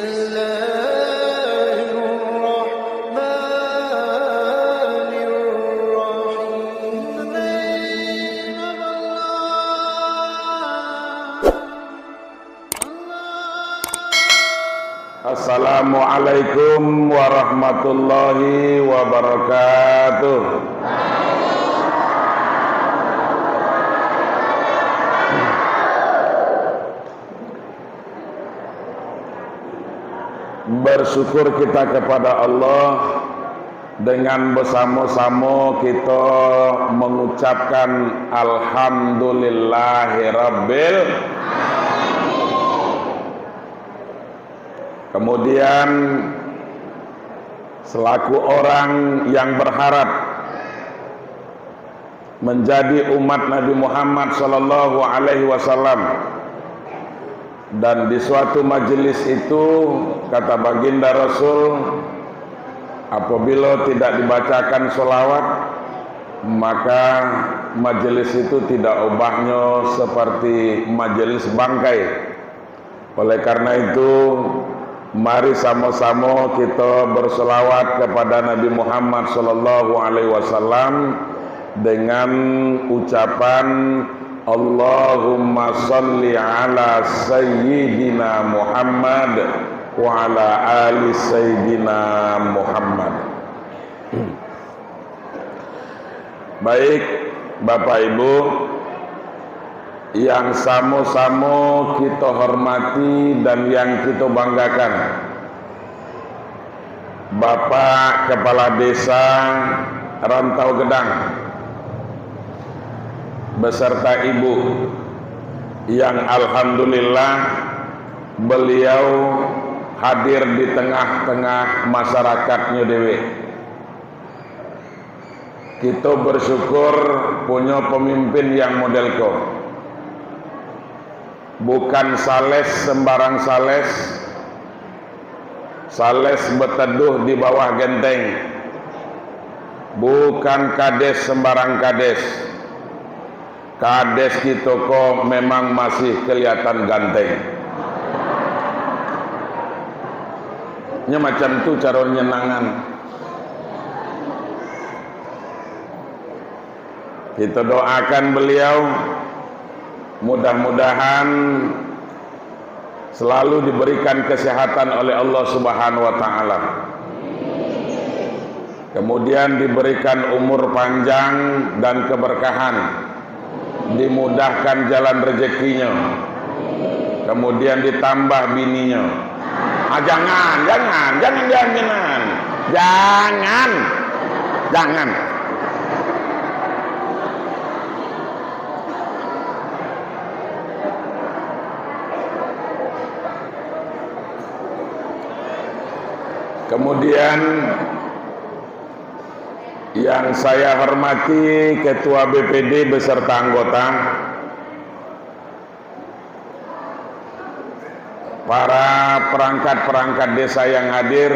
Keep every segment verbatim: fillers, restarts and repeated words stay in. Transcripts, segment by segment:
الله الرحمن الرحيم. Assalamualaikum warahmatullahi wabarakatuh. Bersyukur kita kepada Allah dengan bersama-sama kita mengucapkan Alhamdulillahirabbil. Kemudian, selaku orang yang berharap menjadi umat Nabi Muhammad sallallahu alaihi wasallam, dan di suatu majelis itu, kata Baginda Rasul, apabila tidak dibacakan sholawat, maka majelis itu tidak ubahnya seperti majelis bangkai. Oleh karena itu, mari sama-sama kita berselawat kepada Nabi Muhammad sallallahu alaihi wasallam dengan ucapan, "Allahumma salli ala Sayyidina Muhammad wa ala ali Sayyidina Muhammad." Baik, Bapak Ibu yang samo-samo kita hormati dan yang kita banggakan, Bapak Kepala Desa Rantau Gedang beserta Ibu, yang alhamdulillah beliau hadir di tengah-tengah masyarakatnyo dewek. Kito bersyukur punyo pamimpin yang model ko. Bukan sales sembarang sales, sales beteduh di bawah genteng. Bukan kades sembarang kades. Kades kito ko memang masih kelihatan ganteng. Nyo macam tu caro nyenangan. Kita doakan beliau, mudah-mudahan selalu diberikan kesehatan oleh Allah Subhanahu wa Ta'ala. Kemudian diberikan umur panjang dan keberkahan, dimudahkan jalan rezekinya, kemudian ditambah bininyo. Ah, jangan, jangan, jangan, jangan, jangan. Jangan. Jangan. Kemudian, yang saya hormati Ketua B P D beserta anggota, para perangkat-perangkat desa yang hadir,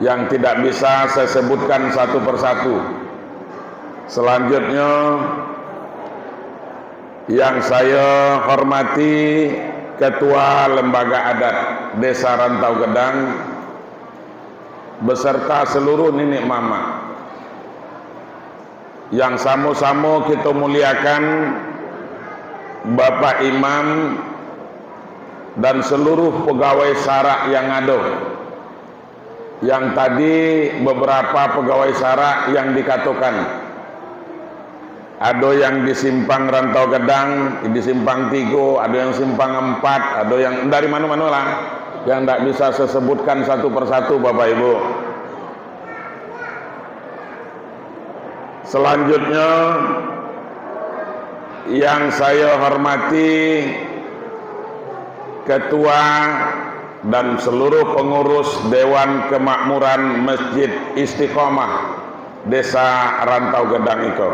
yang tidak bisa saya sebutkan satu persatu. Selanjutnya, yang saya hormati Ketua Lembaga Adat Desa Rantau Gedang beserta seluruh niniak mamak. Yang samo-samo kito muliakan Bapak Imam dan seluruh pegawai sarak yang ado. Yang tadi beberapa pegawai sarak yang dikatokan, ado yang di Simpang Rantau Gedang, di Simpang Tigo, ado yang Simpang Empat, ado yang dari mano-mano lah, yang ndak bisa saya sebutkan satu persatu, Bapak Ibu. Selanjutnya, yang saya hormati Ketua dan seluruh pengurus Dewan Kemakmuran Masjid Istiqomah Desa Rantau Gedang iko.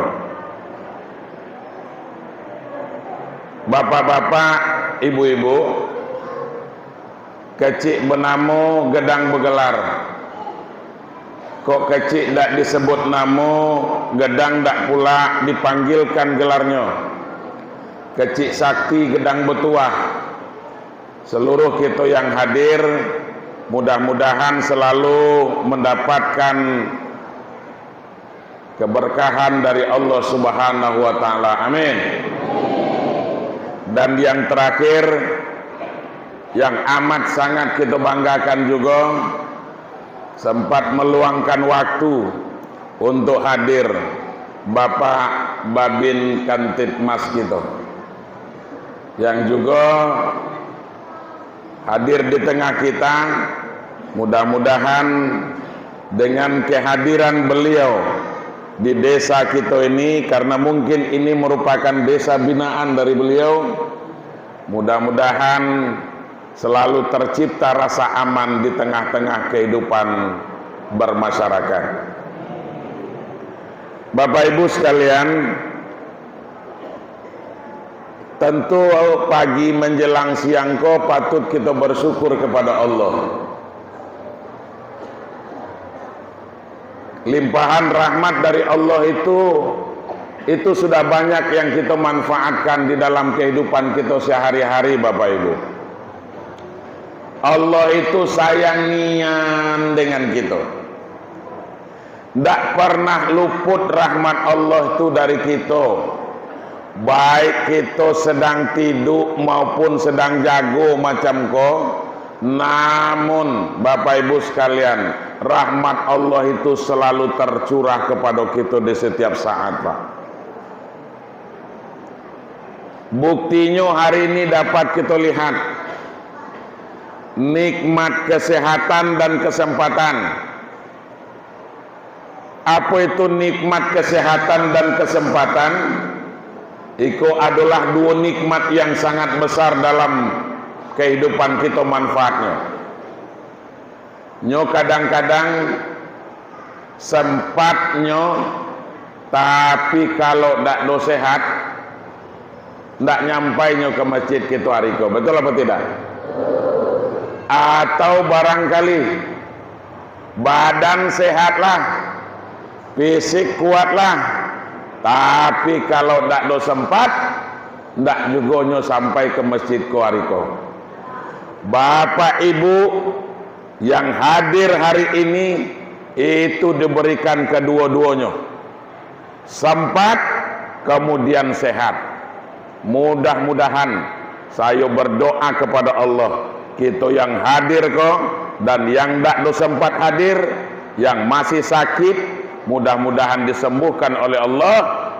Bapak-bapak, ibu-ibu, kecik benamo Gedang Begelar. Kok kecik dak disebut namo, Gedang dak pulak dipanggilkan gelarnyo. Kecik sakti Gedang Betuah. Seluruh kito yang hadir, mudah-mudahan selalu mendapatkan keberkahan dari Allah Subhanahu wa Ta'ala. Amin. Dan yang terakhir, yang amat sangat kita banggakan juga, sempat meluangkan waktu untuk hadir Bapak Babin Kamtibmas kita, yang juga hadir di tengah kita. Mudah-mudahan dengan kehadiran beliau di desa kita ini, karena mungkin ini merupakan desa binaan dari beliau, mudah-mudahan selalu tercipta rasa aman di tengah-tengah kehidupan bermasyarakat. Bapak Ibu sekalian, tentu pagi menjelang siang ko patut kita bersyukur kepada Allah. Limpahan rahmat dari Allah itu, itu sudah banyak yang kita manfaatkan di dalam kehidupan kita sehari-hari, Bapak Ibu. Allah itu sayang nian dengan kita. Ndak pernah luput rahmat Allah tu dari kito. Baik kito sedang tiduk maupun sedang jago macam ko, namun, Bapak Ibu sekalian, rahmat Allah itu selalu tercurah kepada kito di setiap saat, Pak. Buktinyo hari ini dapat kito lihat, nikmat kesehatan dan kesempatan. Apo itu nikmat kesehatan dan kesempatan? Iko adolah duo nikmat yang sangat besar dalam kehidupan kito manfaatnyo. Nyo kadang-kadang sempatnyo, tapi kalau dak do sehat, ndak nyampai nyo ka masjid kito ari ko. Betul apa tidak? Atau barangkali badan sehatlah, fisik kuatlah, tapi kalau dak do sempat, ndak jugo nyo sampai ka masjid ko ari ko. Bapak Ibu yang hadir hari ini, itu diberikan kedua-duanyo. Sempat, kemudian sehat. Mudah-mudahan, sayo berdoa kepada Allah, kito yang hadir ko, dan yang dak do sempat hadir, yang masih sakit, mudah-mudahan disembuhkan oleh Allah,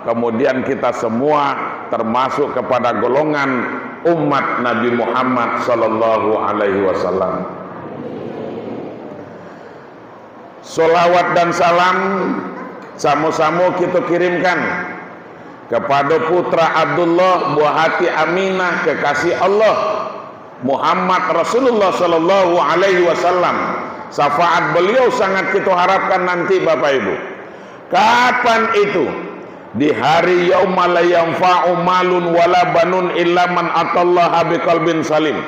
kemudian kita semua termasuk kepada golongan umat Nabi Muhammad sallallahu alaihi wasallam. Salawat dan salam samo-samo kito kirimkan kapado putra Abdullah, buah hati Aminah, kekasih Allah, Muhammad Rasulullah sallallahu alaihi wasallam. Syafaat beliau sangat kito harapkan nanti, Bapak Ibu. Kapan itu? Di hari yauma la yanfa'u malun wala banun illa man atallaha biqalbin salim.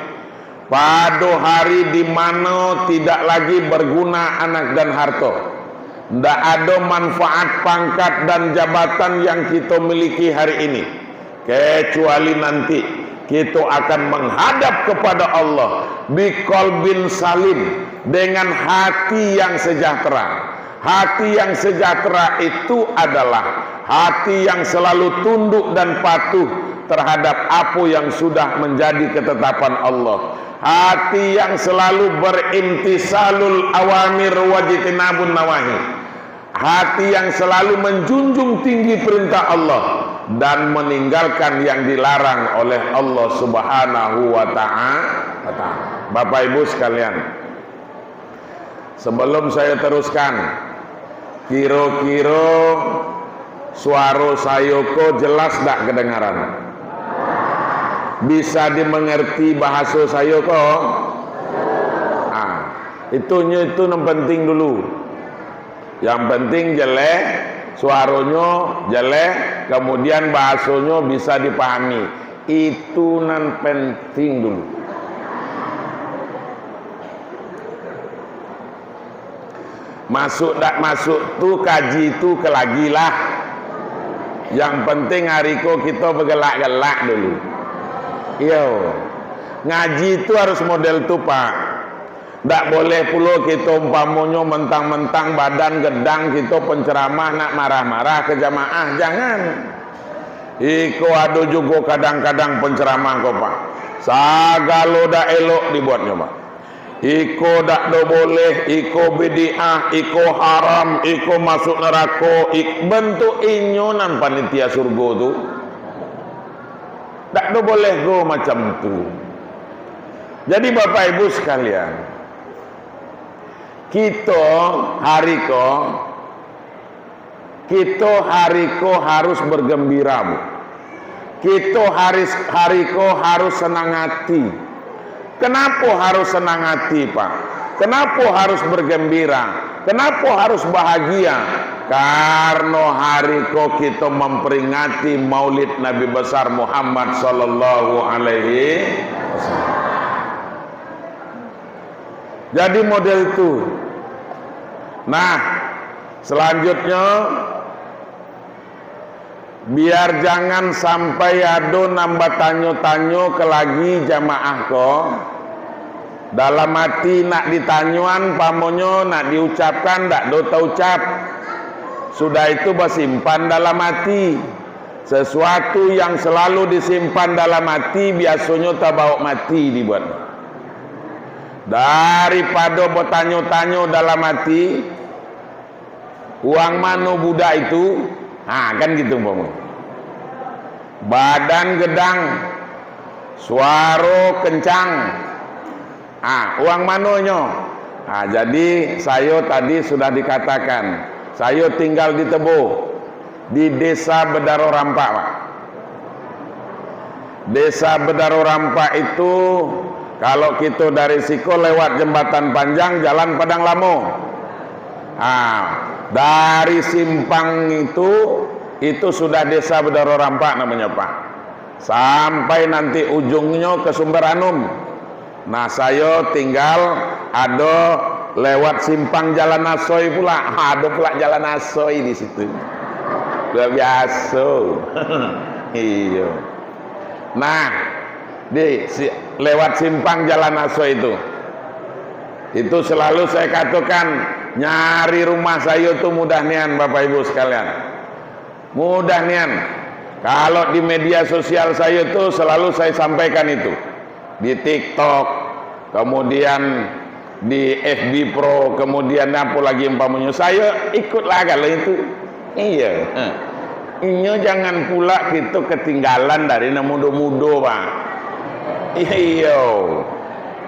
Pado hari di mano tidak lagi berguna anak dan harto. Ndak ado manfaat pangkat dan jabatan yang kito miliki hari ini, kecuali nanti kito akan menghadap kepada Allah biqalbin salim, dengan hati yang sejahtera. Hati yang sejahtera itu adalah hati yang selalu tunduk dan patuh terhadap apo yang sudah menjadi ketetapan Allah. Hati yang selalu berimtisalul awamir wajtinabun nawahi. Hati yang selalu menjunjung tinggi perintah Allah dan meninggalkan yang dilarang oleh Allah Subhanahu wa ta'a-, wa ta'ala. Bapak Ibu sekalian, sebelum saya teruskan, kiro-kiro suaro sayo ko jelas dak kedengaran? Bisa dimengerti bahaso sayo ko? Ah, itunyo itu nan penting dulu. Yang penting jeleh, suaronyo jeleh, kemudian bahasonyo bisa dipahami. Itu nan penting dulu. Masuk dak masuk tu, kaji tu ka lagi lah. Yang penting ari ko kito begelak-gelak dulu. Iyo. Ngaji tu harus model tu, Pak. Ndak boleh pulo kito umpamonyo mentang-mentang badan gedang kito penceramah nak marah-marah ka jamaah, jangan. Iko ado jugo kadang-kadang penceramah ko, Pak. Sagalo dak elok dibuatnyo, Pak. Iko dak do boleh, iko bidiah, iko haram, iko masuk nerako, ik-, bentuk inyo nan panitia surgo tu. Dak do boleh go macam tu. Jadi, Bapak Ibu sekalian, kito hari ko, kito hari ko harus bergembira, Bu. Kito hari, hari ko harus senang hati. Kenapo harus senang hati, Pak? Kenapo harus bergembira? Kenapo harus bahagia? Karno hari ko kito memperingati Maulid Nabi Besar Muhammad sallallahu alaihi wasallam. Jadi model tu. Nah, selanjutnyo, biar jangan sampai ado nan batanyo-tanyo ka lagi jamaah ko. Dalam ati nak ditanyoan, pamonyo nak diucapkan, dak do taucap. Sudah itu basimpan dalam ati. Sesuatu yang selalu disimpan dalam ati, biasonyo tabawok mati dibuat. Daripado batanyo-tanyo dalam ati, "Urang mano budak itu?" Ha, kan gitu umpamo. Badan gedang, suaro kencang. Ha, urang mano nyo? Ha, jadi sayo tadi sudah dikatakan, sayo tinggal di Tebo, di Desa Bedaro Rampak, Pak. Desa Bedaro Rampak itu, kalau kito dari siko lewat Jembatan Panjang, jalan Padang Lamo. Ha, dari simpang itu, itu sudah Desa Bedaro Rampak namonyo, Pak. Sampai nanti ujungnyo ka Sumber Anum. Nah, sayo tinggal ado lewat simpang Jalan Asoi pula. Ha, ado pula Jalan Asoi di situ. Luar biaso. Iyo. Nah, di, si, lewat simpang Jalan Asoi itu. Itu selalu saya katakan, nyari rumah sayo tu mudah nian, Bapak Ibu sekalian. Mudah nian. Kalau di media sosial sayo tu selalu saya sampaikan itu. Di TikTok, kemudian di F B Pro, kemudian apo lagi umpamonyo. Sayo ikutlah kalau itu. Iyo. Inyo jangan pula kito ketinggalan dari nan mudo-mudo, Pak. Iyo.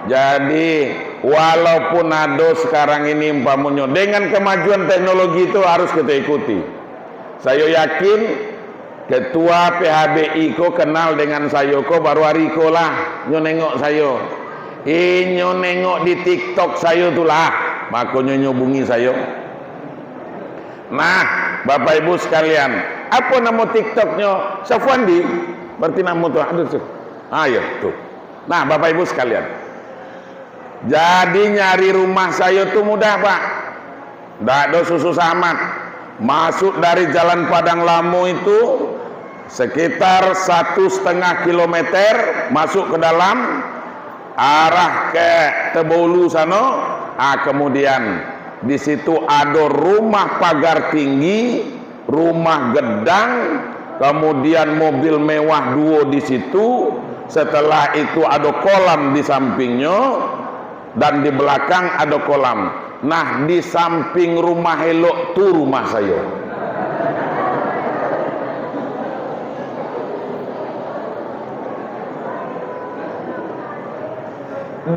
Jadi, walaupun ado sekarang ini umpamonyo, dengan kemajuan teknologi itu harus kita ikuti. Sayo yakin, ketua P H B I ko kenal dengan sayo ko baru ari ko lah, nyo nengok sayo. Inyo nengok di TikTok sayo tu lah, makonyo nyo hubungi sayo. Nah, Bapak Ibu sekalian, apo namo TikToknyo? Safwandi, berarti namo tu. Aduh, tu. Ah, iyo, tu. Nah, Bapak Ibu sekalian, jadi nyari rumah sayo tu mudah, Pak. Ndak ado susah amat. Masuk dari Jalan Padang Lamo itu sekitar satu setengah kilometer masuk ke dalam, arah ke Tebolu sano. Ah, kemudian di situ ado rumah pagar tinggi, rumah gedang, kemudian mobil mewah duo di situ. Setelah itu ado kolam di sampingnyo, dan di belakang ado kolam. Nah, di samping rumah elok tu rumah sayo.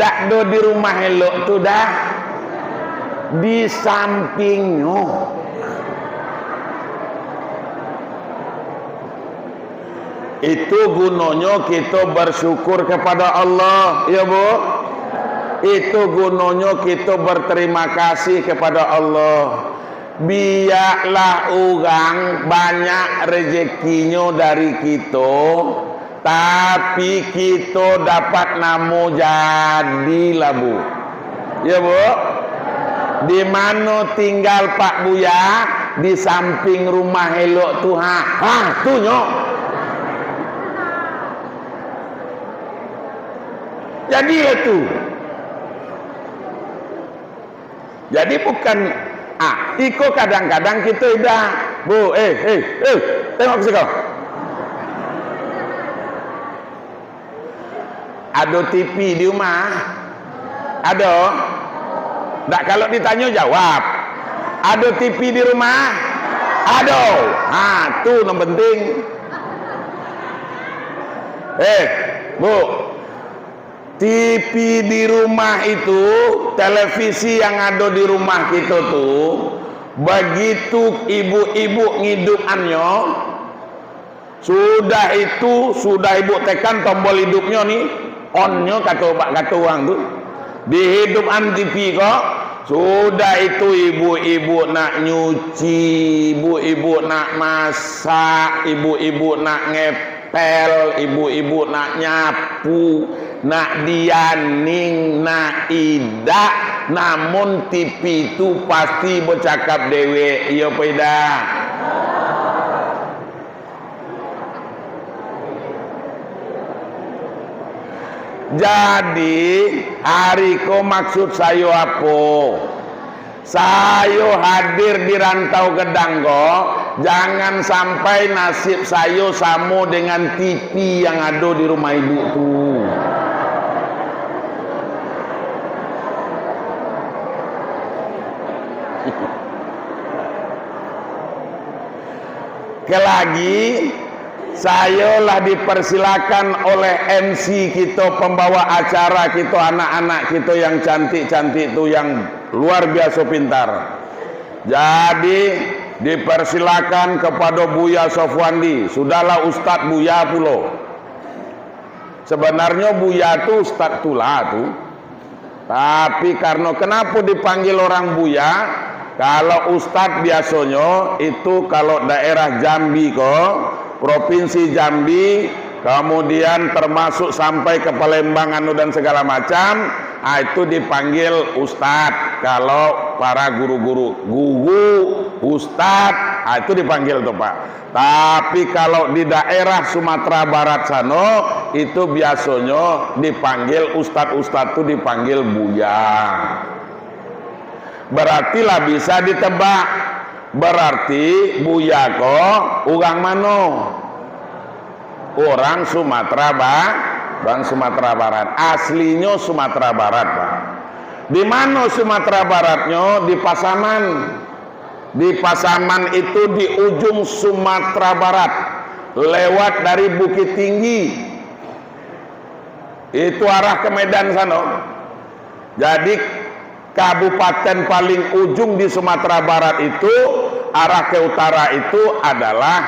Dak do di rumah elok tu dah, di sampingnyo. Itu gunonyo kito bersyukur kepada Allah, ya, Bu? Itu gunonyo kito berterima kasih kepada Allah. Biaklah urang banyak rezekinyo dari kito, tapi kito dapat namo, jadilah, Bu. Ya, Bu? Di mano tinggal Pak Buya? Di samping rumah elok tu, ha. Ha, tu nyo. Jadi itu. Jadi bukan, ah, iko kadang-kadang kito idak, Bu, eh, eh, eh, tengok siko. Ado T V di rumah? Ado? Ndak, kalau ditanyo jawab. Ado T V di rumah? Ado. Ha, tu nan penting. Eh, Bu, T V di rumah itu, televisi yang ado di rumah kito tu, begitu ibu-ibu ngidupannyo, sudah itu, sudah ibu tekan tombol hidupnyo ni, on-nyo kato bak kato urang tu, dihidupan T V ko, sudah itu ibu-ibu nak nyuci, ibu-ibu nak masak, ibu-ibu nak ngepel, ibu-ibu nak nyapu, nak dianing, nak idak, namun T V tu pasti bacakap dewek, iyo apo idak? Jadi, ari ko maksud sayo apo? Sayo hadir di Rantau Gadang ko, jangan sampai nasib sayo samo dengan T V yang ado di rumah ibu tu. Sekali lagi, sayo lah dipersilakan oleh M C kito, pembawa acara kito, anak-anak kito yang cantik-cantik tu, yang luar biaso pintar. Jadi, dipersilakan kepada Buya Sofwandi. Sudahlah Ustadz, Buya pulo. Sebenarnyo Buya tu Ustadz tu lah tu. Tapi karano kenapo dipanggil orang Buya? Kalau Ustadz biasonyo itu kalau daerah Jambi ko, Provinsi Jambi, kemudian termasuk sampai ke Palembang anu dan segala macam, ah, itu dipanggil Ustadz. Kalau para guru-guru, guru, Ustadz, ah, itu dipanggil tu, Pak. Tapi kalau di daerah Sumatera Barat sano, itu biasonyo dipanggil ustad-ustad tu dipanggil Buya. Berarti lah bisa ditebak. Berarti Buya ko urang mano? Urang Sumatera Ba-, urang Sumatera Barat. Aslinyo Sumatera Barat, Pak. Di mano Sumatera Baratnyo? Di Pasaman. Di Pasaman itu di ujung Sumatera Barat, lewat dari Bukittinggi. Itu arah ke Medan sano. Jadi, kabupaten paling ujung di Sumatera Barat itu, arah ke utara itu adalah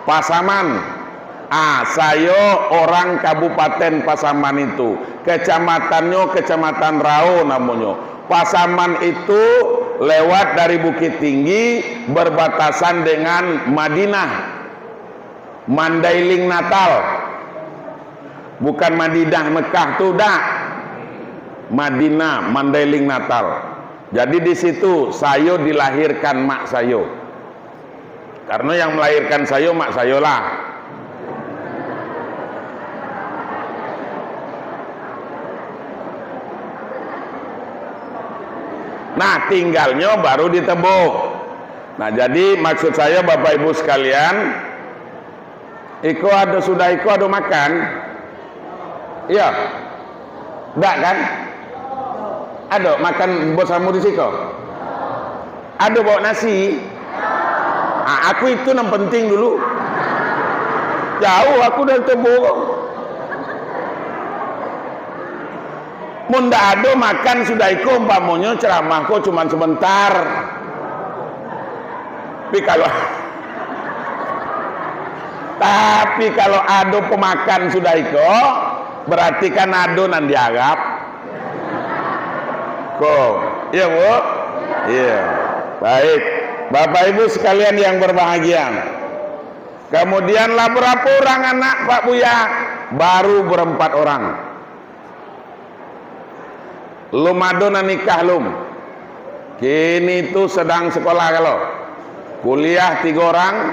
Pasaman. Ah, sayo orang Kabupaten Pasaman itu, kecamatannyo Kecamatan Rao namonyo. Pasaman itu lewat dari Bukittinggi, berbatasan dengan Madinah, Mandailing Natal. Bukan Madinah Mekah tu, dak. Madinah, Mandailing Natal. Jadi di situ sayo dilahirkan mak sayo. Karano yang melahirkan sayo, mak sayo lah. Nah, tinggalnyo baru ditebok. Nah, jadi maksud sayo, Bapak Ibu sekalian, iko ado, sudah iko ado makan? Iyo. Dak kan? Ado makan basamo di siko? Ado bawa nasi? Ah, aku itu nan penting dulu. Jauh aku dari tebok. Mun ndak ado makan sudah iko, umpamonyo ceramah ko cuman sebentar. Tapi kalau, tapi kalau ado pemakan sudah iko, berarti kan ado nan diarap. Ko, iya, Bu? Iya. Baik. Bapak Ibu sekalian yang berbahagia. Kemudian lah berapa orang anak Pak Buya? Baru berempat orang. Lum ado nan nikah lum. Kini tu sedang sekolah galo. Kuliah tigo orang,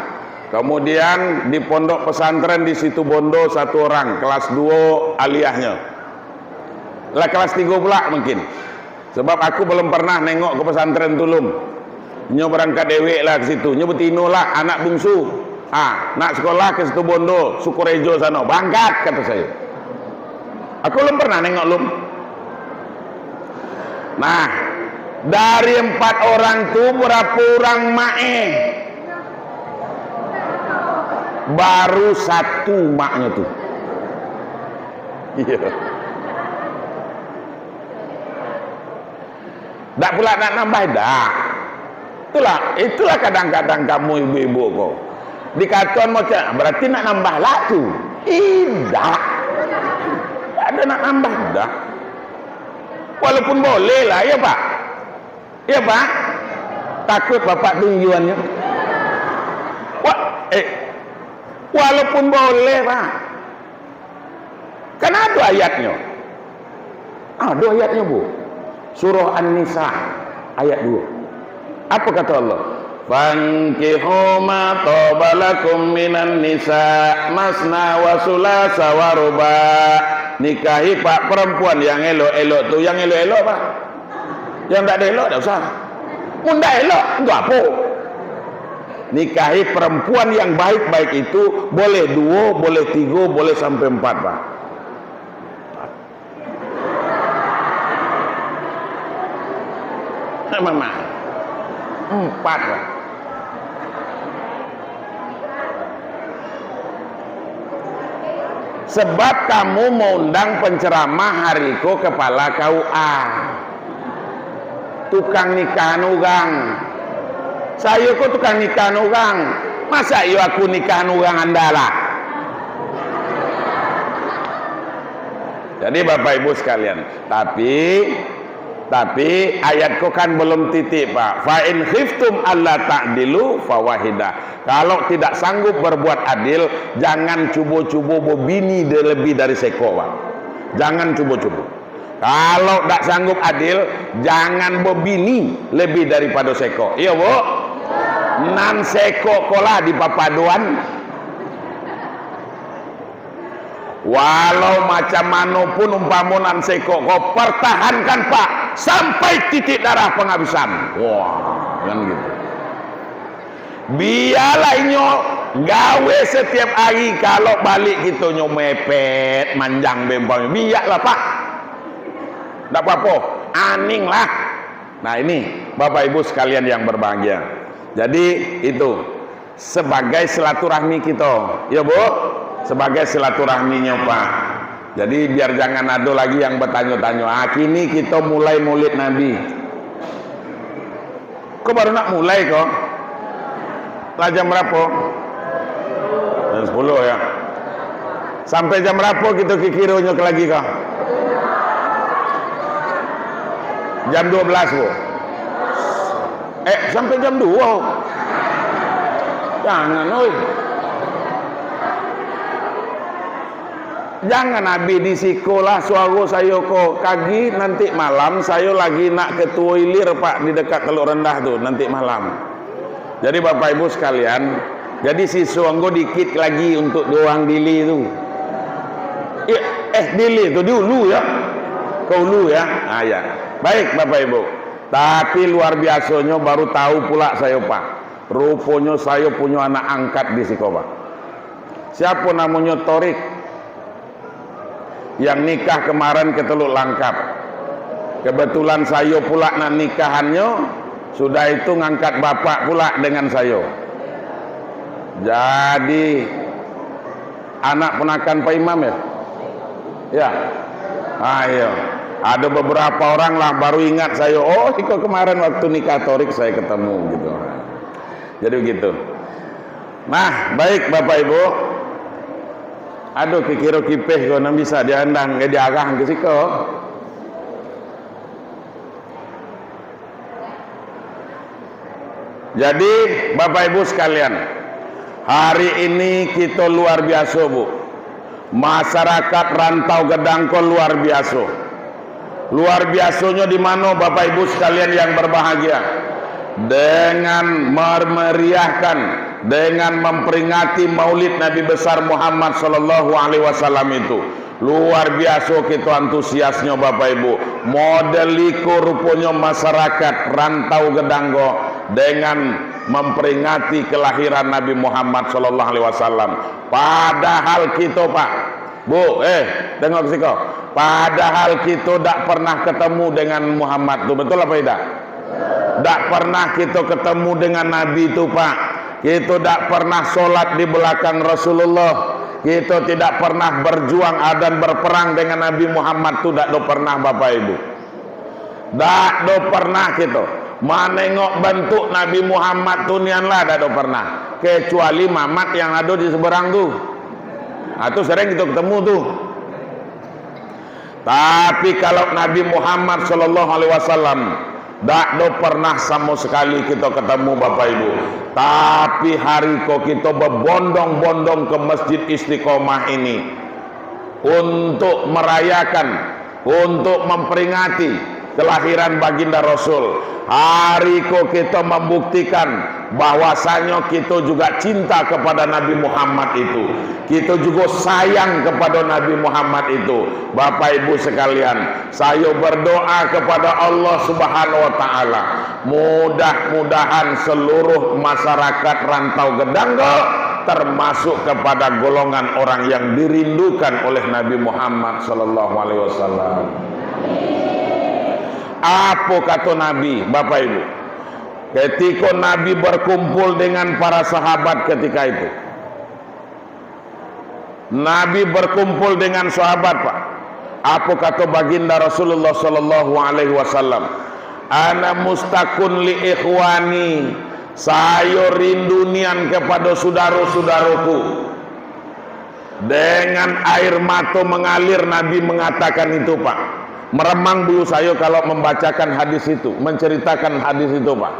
kemudian di pondok pesantren di Situbondo satu orang, kelas duo aliahnyo. Lah kelas tigo pula mungkin. Sebab aku belum pernah nengok ke pesantren tu, Lum. Nyo berangkat dewek lah ke situ. Nyo betino lah, anak bungsu. Ha, nak sekolah ke Situbondo, Sukorejo sano. Berangkat, kata saya. Aku belum pernah nengok, Lum. Nah, dari empat orang tu, berapa orang mak eh? Baru satu maknyo tu. Iya. Dak pula nak nambah, dak. Itulah, itulah kadang-kadang kamu ibu-ibu ko. Dikatoan macam, berarti nak nambah lah tu. Indak. Dak ado nak nambah, dak. Walaupun boleh lah, ya, Pak? Ya, Pak? Takut Bapak tu injuannya. Wa-, eh, walaupun boleh, Pak. Kan ado ayatnyo. Ado ayatnyo, Bu. Surah An-Nisa ayat dua. Apa kata Allah? "Fankihu ma taba lakum minan nisa masna wa sulasa wa ruba." Nikahi pak perempuan yang elok-elok tu, yang elok-elok, Pak. Yang tak ada elok, tak usah. Mun tak elok, untuk apa? Nikahi perempuan yang baik-baik itu, boleh duo, boleh tigo, boleh sampai empat, Pak. Mama. Empat, Pak. Sebab kamu maundang penceramah hari ko kepala K U A. Tukang nikahan urang. Sayo ko tukang nikahan urang. Masa iyo aku nikahan urang anda lah? Jadi, Bapak Ibu sekalian, tapi, tapi ayat ko kan belum titik, Pak. "Fa in khiftum alla ta'dilu fawahidah." Kalau tidak sanggup berbuat adil, jangan cubo-cubo bebini de-, lebih dari sekok, Pak. Jangan cubo-cubo. Kalau dak sanggup adil, jangan bebini lebih daripado sekok. Iyo, Bu? Nan sekok ko lah dipapadoan. Walau macam mano pun umpamo nan sekok ko, pertahankan, Pak, sampai titik darah penghabisan. Wah, kan gitu. Bialah inyo gawe setiap hari, kalau balik kito nyo mepet, manjang bempang. Biaklah, Pak. Ndak apo-apo. Aning lah. Nah, ini, Bapak Ibu sekalian yang berbahagia. Jadi, itu sebagai silaturahmi kito. Ya, Bu? Sebagai silaturahminyo, Pak. Jadi, biar jangan ado lagi yang bertanyo-tanyo. Ah, kini kito mulai Maulid Nabi. Ko baru nak mulai ko? Lah jam barapo? Jam sapuluah, ya. Sampai jam barapo kito kikironyo ka lagi ko? Jam duo belas, Bu. Eh, sampai jam duo. Jangan, oi. Jangan abih di siko lah suaro sayo ko. Kagi nanti malam sayo lagi nak ke Tuo Ilir, Pak, di dekat Teluk Rendah tu, nanti malam. Jadi, Bapak Ibu sekalian, jadi siso anggo dikit lagi untuk dua urang Dili tu. Eh, eh, Dili tu di ulu, ya. Ka ulu, ya. Ah, ya. Baik, Bapak Ibu. Tapi luar biasonyo baru tahu pula sayo, Pak. Ruponyo sayo punyo anak angkat di siko, Pak. Siapo namonyo? Torik. Yang nikah kemarin ke Teluk Langkap. Kebetulan sayo pula nan nikahannyo, sudah itu ngangkat bapak pula dengan sayo. Jadi, anak ponakan Pak Imam, ya? Ya. Ah, iyo. Ado beberapa orang lah baru ingat sayo, "Oh, iko kemarin waktu nikah Torik sayo ketemu," gitu. Jadi begitu. Nah, baik, Bapak Ibu. Ado kikiro kipeh ko nan bisa diandang, eh, diarah ke siko. Jadi, Bapak Ibu sekalian, hari ini kito luar biaso, Bu. Masyarakat Rantau Gedang ko luar biaso. Luar biasonyo di mano, Bapak Ibu sekalian yang berbahagia? Dengan memeriahkan, dengan memperingati Maulid Nabi Besar Muhammad sallallahu alaihi wasallam itu, Luar biaso kito antusiasnyo, Bapak Ibu. Model iko ruponyo masyarakat Rantau Gedang ko dengan memperingati kelahiran Nabi Muhammad sallallahu alaihi wasallam. Padahal kito, Pak, Bu, eh, tengok siko. Padahal kito dak pernah ketemu dengan Muhammad tu, betul apa tidak? Dak pernah kito ketemu dengan Nabi tu, Pak. Kito dak pernah sholat di belakang Rasulullah. Kito tidak pernah berjuang dan berperang dengan Nabi Muhammad tu, dak do pernah, Bapak Ibu. Dak do pernah kito manengok bentuk Nabi Muhammad tu nian lah, dak do pernah. Kecuali mamat yang ado di seberang tu. Ah, tu sering kito ketemu tu. Tapi kalau Nabi Muhammad sallallahu alaihi wasallam, dak do pernah samo sekali kito ketemu, Bapak Ibu. Tapi hari ko kito berbondong-bondong ke Masjid Istiqomah ini untuk merayakan, untuk memperingati kelahiran Baginda Rasul. Hari ko kito membuktikan bahwasanyo kito juga cinta kepada Nabi Muhammad itu. Kito juga sayang kepada Nabi Muhammad itu. Bapak Ibu sekalian, sayo berdoa kepada Allah Subhanahu wa Ta'ala, mudah-mudahan seluruh masyarakat Rantau Gedang ko termasuk kepada golongan orang yang dirindukan oleh Nabi Muhammad sallallahu alaihi wasallam. Apo kato Nabi, Bapak Ibu? Ketiko Nabi berkumpul dengan para sahabat ketika itu. Nabi berkumpul dengan sahabat, Pak. Apo kato Baginda Rasulullah sallallahu alaihi wasallam? "Ana mustaqun li ikhwani." Sayo rindu nian kepada sudaro-sudaroku. Dengan air mato mengalir, Nabi mengatakan itu, Pak. Meremang bulu sayo kalau membacakan hadis itu, menceritakan hadis itu, Pak.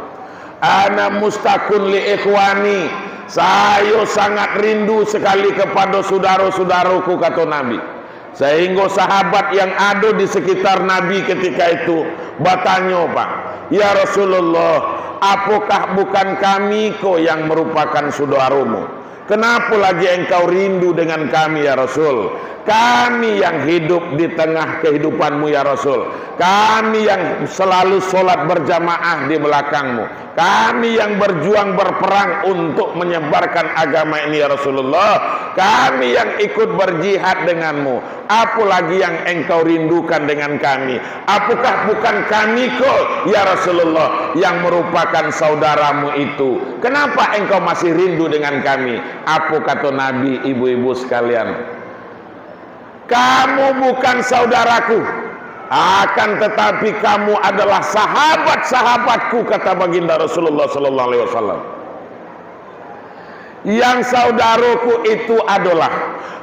"Ana mustaqun li ikhwani." Sayo sangat rindu sekali kepada sudaro-sudaroku, kato Nabi. Sehingga sahabat yang ado di sekitar Nabi ketika itu batanyo, Pak, "Ya Rasulullah, apokah bukan kami ko yang merupakan sudaromu? Kenapa lagi engkau rindu dengan kami, ya Rasul? Kami yang hidup di tengah kehidupanmu, ya Rasul. Kami yang selalu sholat berjamaah di belakangmu. Kami yang berjuang berperang untuk menyebarkan agama ini, ya Rasulullah. Kami yang ikut berjihad denganmu. Apo lagi yang engkau rindukan dengan kami? Apokah bukan kami ko, ya Rasulullah, yang merupakan saudaramu itu? Kenapa engkau masih rindu dengan kami?" Apo kato Nabi, ibu-ibu sekalian? "Kamu bukan saudaraku, akan tetapi kamu adalah sahabat-sahabatku," kata Baginda Rasulullah sallallahu alaihi wasallam. "Yang saudaroku itu adolah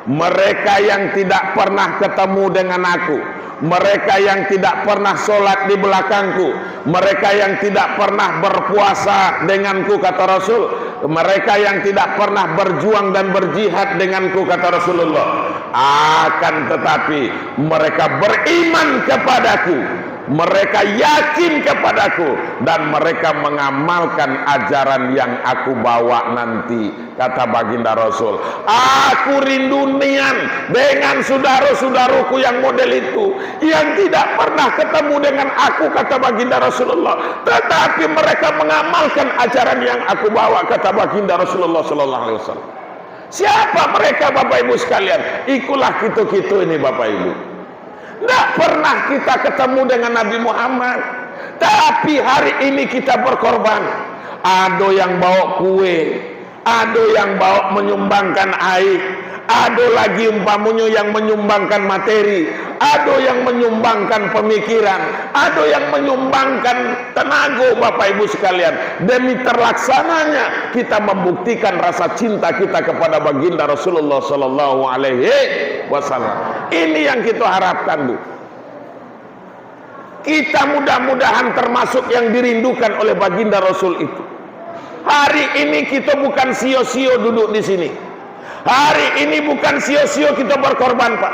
mereka yang tidak pernah ketemu dengan aku, mereka yang tidak pernah sholat di belakangku, mereka yang tidak pernah berpuasa denganku," kata Rasul, "mereka yang tidak pernah berjuang dan berjihad denganku," kata Rasulullah. "Akan tetapi, mereka beriman kepadaku, mereka yakin kepadaku, dan mereka mengamalkan ajaran yang aku bawa nanti," kata Baginda Rasul. "Aku rindu nian dengan sudaro-sudaroku yang model itu, yang tidak pernah ketemu dengan aku," kata Baginda Rasulullah, "tetapi mereka mengamalkan ajaran yang aku bawa," kata Baginda Rasulullah sallallahu alaihi wasallam. Siapa mereka, Bapak Ibu sekalian? Ikulah kito-kito ini, Bapak Ibu. Ndak pernah kita ketemu dengan Nabi Muhammad, tapi hari ini kita berkorban. Ado yang bawa kue, ado yang bawa menyumbangkan air, ado lagi umpamonyo yang menyumbangkan materi, ado yang menyumbangkan pemikiran, ado yang menyumbangkan tenago, Bapak Ibu sekalian, demi terlaksananya kita membuktikan rasa cinta kita kepada Baginda Rasulullah sallallahu alaihi wasallam. Ini yang kita harapkan, Bu. Kita mudah-mudahan termasuk yang dirindukan oleh Baginda Rasul itu. Hari ini kita bukan sio-sio duduk di sini. Hari ini bukan sio-sio kita berkorban, Pak.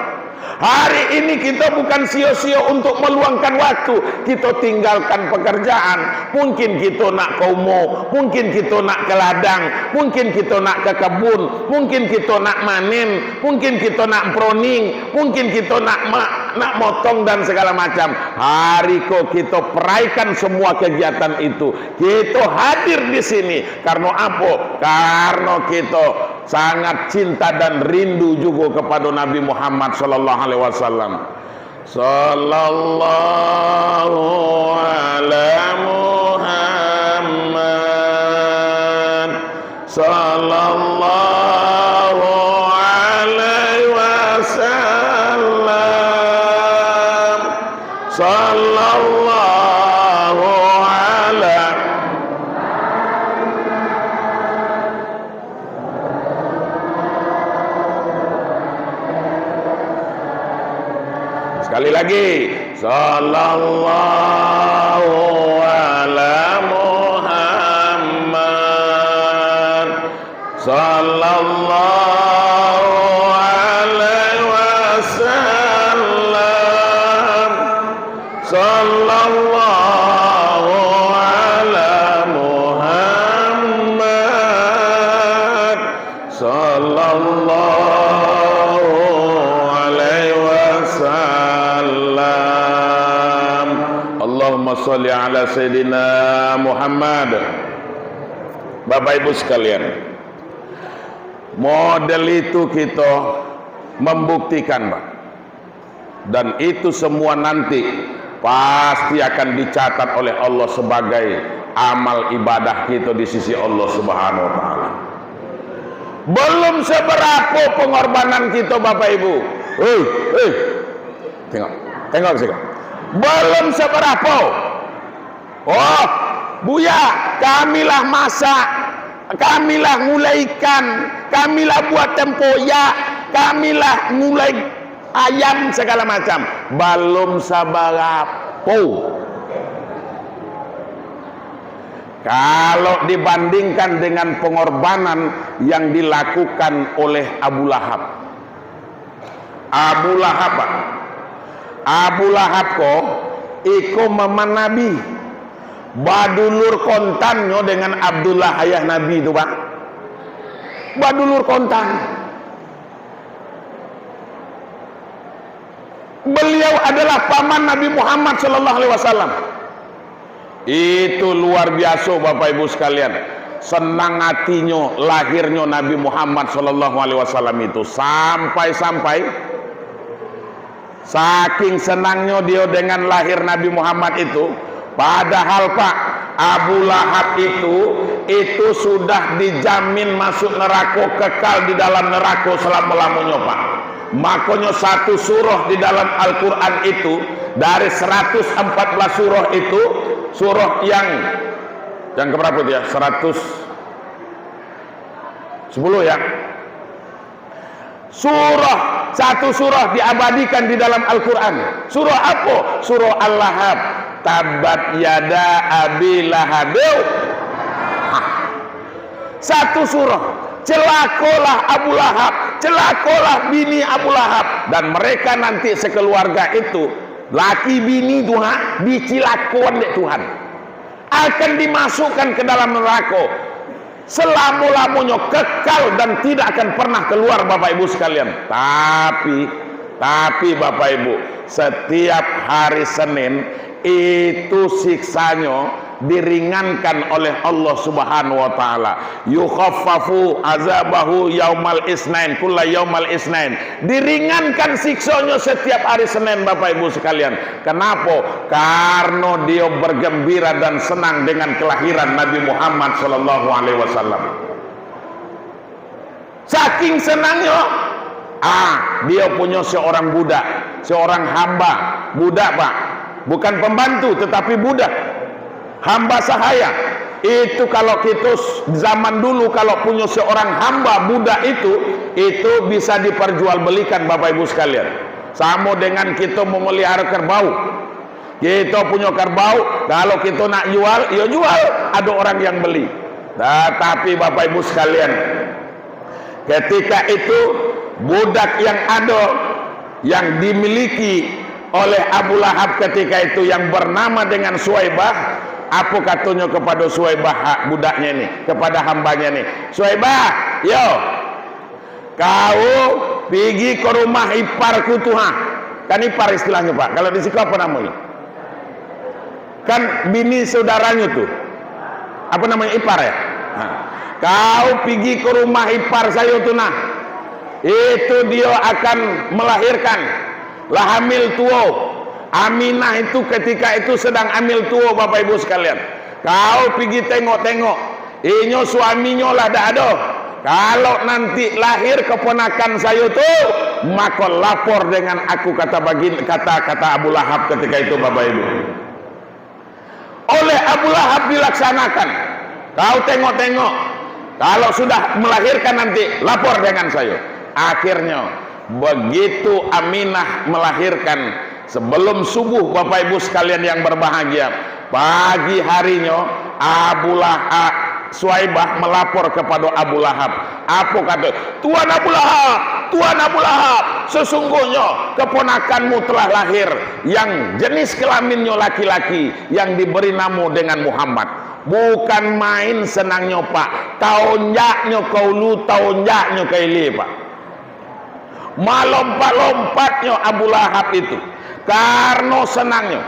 Hari ini kita bukan sio-sio untuk meluangkan waktu. Kita tinggalkan pekerjaan. Mungkin kita nak ka umo, mungkin kita nak ka ladang, mungkin kita nak ka kebun, mungkin kita nak manen, mungkin kita nak proning, mungkin kita nak ma-, nak motong dan segala macam. Hari ko kita peraikan semua kegiatan itu. Kita hadir di sini. Karena apa? Karena kita sangat cinta dan rindu juga kepada Nabi Muhammad sallallahu alaihi wasallam. Sallallahu ala Muhammad. Sallallahu alaihi wasallam. Sallallahu ala. Sekali lagi. Sallallahu ala Muhammad. Sallallahu alaihi wasallam. Sallallahu ala Muhammad. Sallallahu alaihi wasallam. Allahumma shalli ala Sayyidina Muhammad. Bapak Ibu sekalian, model itu kita membuktikan, Pak. Dan itu semua nanti pasti akan dicatat oleh Allah sebagai amal ibadah kita di sisi Allah Subhanahu wa Ta'ala. Belum seberapa pengorbanan kita, Bapak Ibu. Hei, hei. Tengok. Tengok ke siko. Belum seberapa. Oh, Buya, kami lah masak, kami lah ngulai ikan, kami lah buat tempoyak, kami lah ngulai ayam, segala macam. Balum sabarapo. Kalau dibandingkan dengan pengorbanan yang dilakukan oleh Abu Lahab. Abu Lahab, Pak. Abu Lahab ko, iko maman Nabi. Badulur kontannyo dengan Abdullah, ayah Nabi tu, Pak. Badulur kontan. Beliau adalah paman Nabi Muhammad sallallahu alaihi wasallam. Itu luar biasa, Bapak Ibu sekalian. Senang hatinyo lahirnyo Nabi Muhammad sallallahu alaihi wasallam itu. Sampai-sampai, saking senangnyo dio dengan lahir Nabi Muhammad itu, padahal, Pak, Abu Lahab itu, itu sudah dijamin masuk nerako, kekal di dalam nerako selamo-lamonyo, Pak. Makonyo, satu surah di dalam Al-Quran itu, dari seratus empat belas surah itu, surah yang, yang keberapa itu ya? Seratus sepuluh ya? Surah, satu surah diabadikan di dalam Al-Quran. Surah apa? Surah Al-Lahab. Tabbat yada Abi Lahabin. Hah. Satu surah. Celakolah Abu Lahab, celakolah bini Abu Lahab. Dan mereka nanti sekeluarga itu, laki bini tu, ha, dicilakoan dek Tuhan. Akan dimasukkan ke dalam neraka. Selamo-lamonyo kekal dan tidak akan pernah keluar, Bapak Ibu sekalian. Tapi, tapi Bapak Ibu, setiap hari Senin itu siksanyo diringankan oleh Allah Subhanahu wa Ta'ala. Yukhaffafu azabahu yaumal isnain, kulla yaumal isnain. Diringankan siksonyo setiap hari Senin, Bapak Ibu sekalian. Kenapa? Karena dia bergembira dan senang dengan kelahiran Nabi Muhammad sallallahu alaihi wasallam. Saking senangnyo, ah, dia punya seorang budak, seorang hamba, budak, Pak. Bukan pembantu, tetapi budak. Hamba sahaya. Itu kalau kita s-, zaman dulu kalau punya seorang hamba budak itu, itu bisa diperjualbelikan, Bapak Ibu sekalian. Sama dengan kita memelihara kerbau. Kita punya kerbau, kalau kita nak jual, ya jual, ada orang yang beli. Tetapi Bapak Ibu sekalian, ketika itu budak yang ada yang dimiliki oleh Abu Lahab ketika itu yang bernama dengan Suwaibah, apo katonyo kepada Suwaibah, ha, budaknya ini, kepada hambanya ini, "Suwaibah, yo, kau pigi ke rumah iparku tu, ha." Kan ipar istilahnyo, Pak. Kalau di siko apo namonyo? Kan bini saudaranyo tu. Apo namonyo? Ipar, ya? Ha. "Kau pigi ke rumah ipar sayo tu, nah. Itu dio akan melahirkan. Lah hamil tuo. Aminah itu ketika itu sedang hamil tuo, Bapak Ibu sekalian. Kau pigi tengok-tengok. Inyo suaminyo lah dak ado. Kalau nanti lahir keponakan sayo tu, mako lapor dengan aku," kata bagin-, kata, kata Abu Lahab ketika itu, Bapak Ibu. Oleh Abu Lahab dilaksanakan. "Kau tengok-tengok. Kalau sudah melahirkan nanti, lapor dengan sayo." Akhirnyo, begitu Aminah melahirkan, sebelum subuh, Bapak Ibu sekalian yang berbahagia, pagi harinyo, Abu Lah-, a-, Suwaibah melapor kepada Abu Lahab. Apo kato? "Tuan Abu Lahab, Tuan Abu Lahab, sesungguhnyo keponakanmu telah lahir, yang jenis kelaminnyo laki-laki, yang diberi namo dengan Muhammad." Bukan main senangnyo, Pak. Taonjaknyo ka ulu, taonjaknyo ka ilia, Pak. Malompat-lompatnyo Abu Lahab itu, karano senangnyo.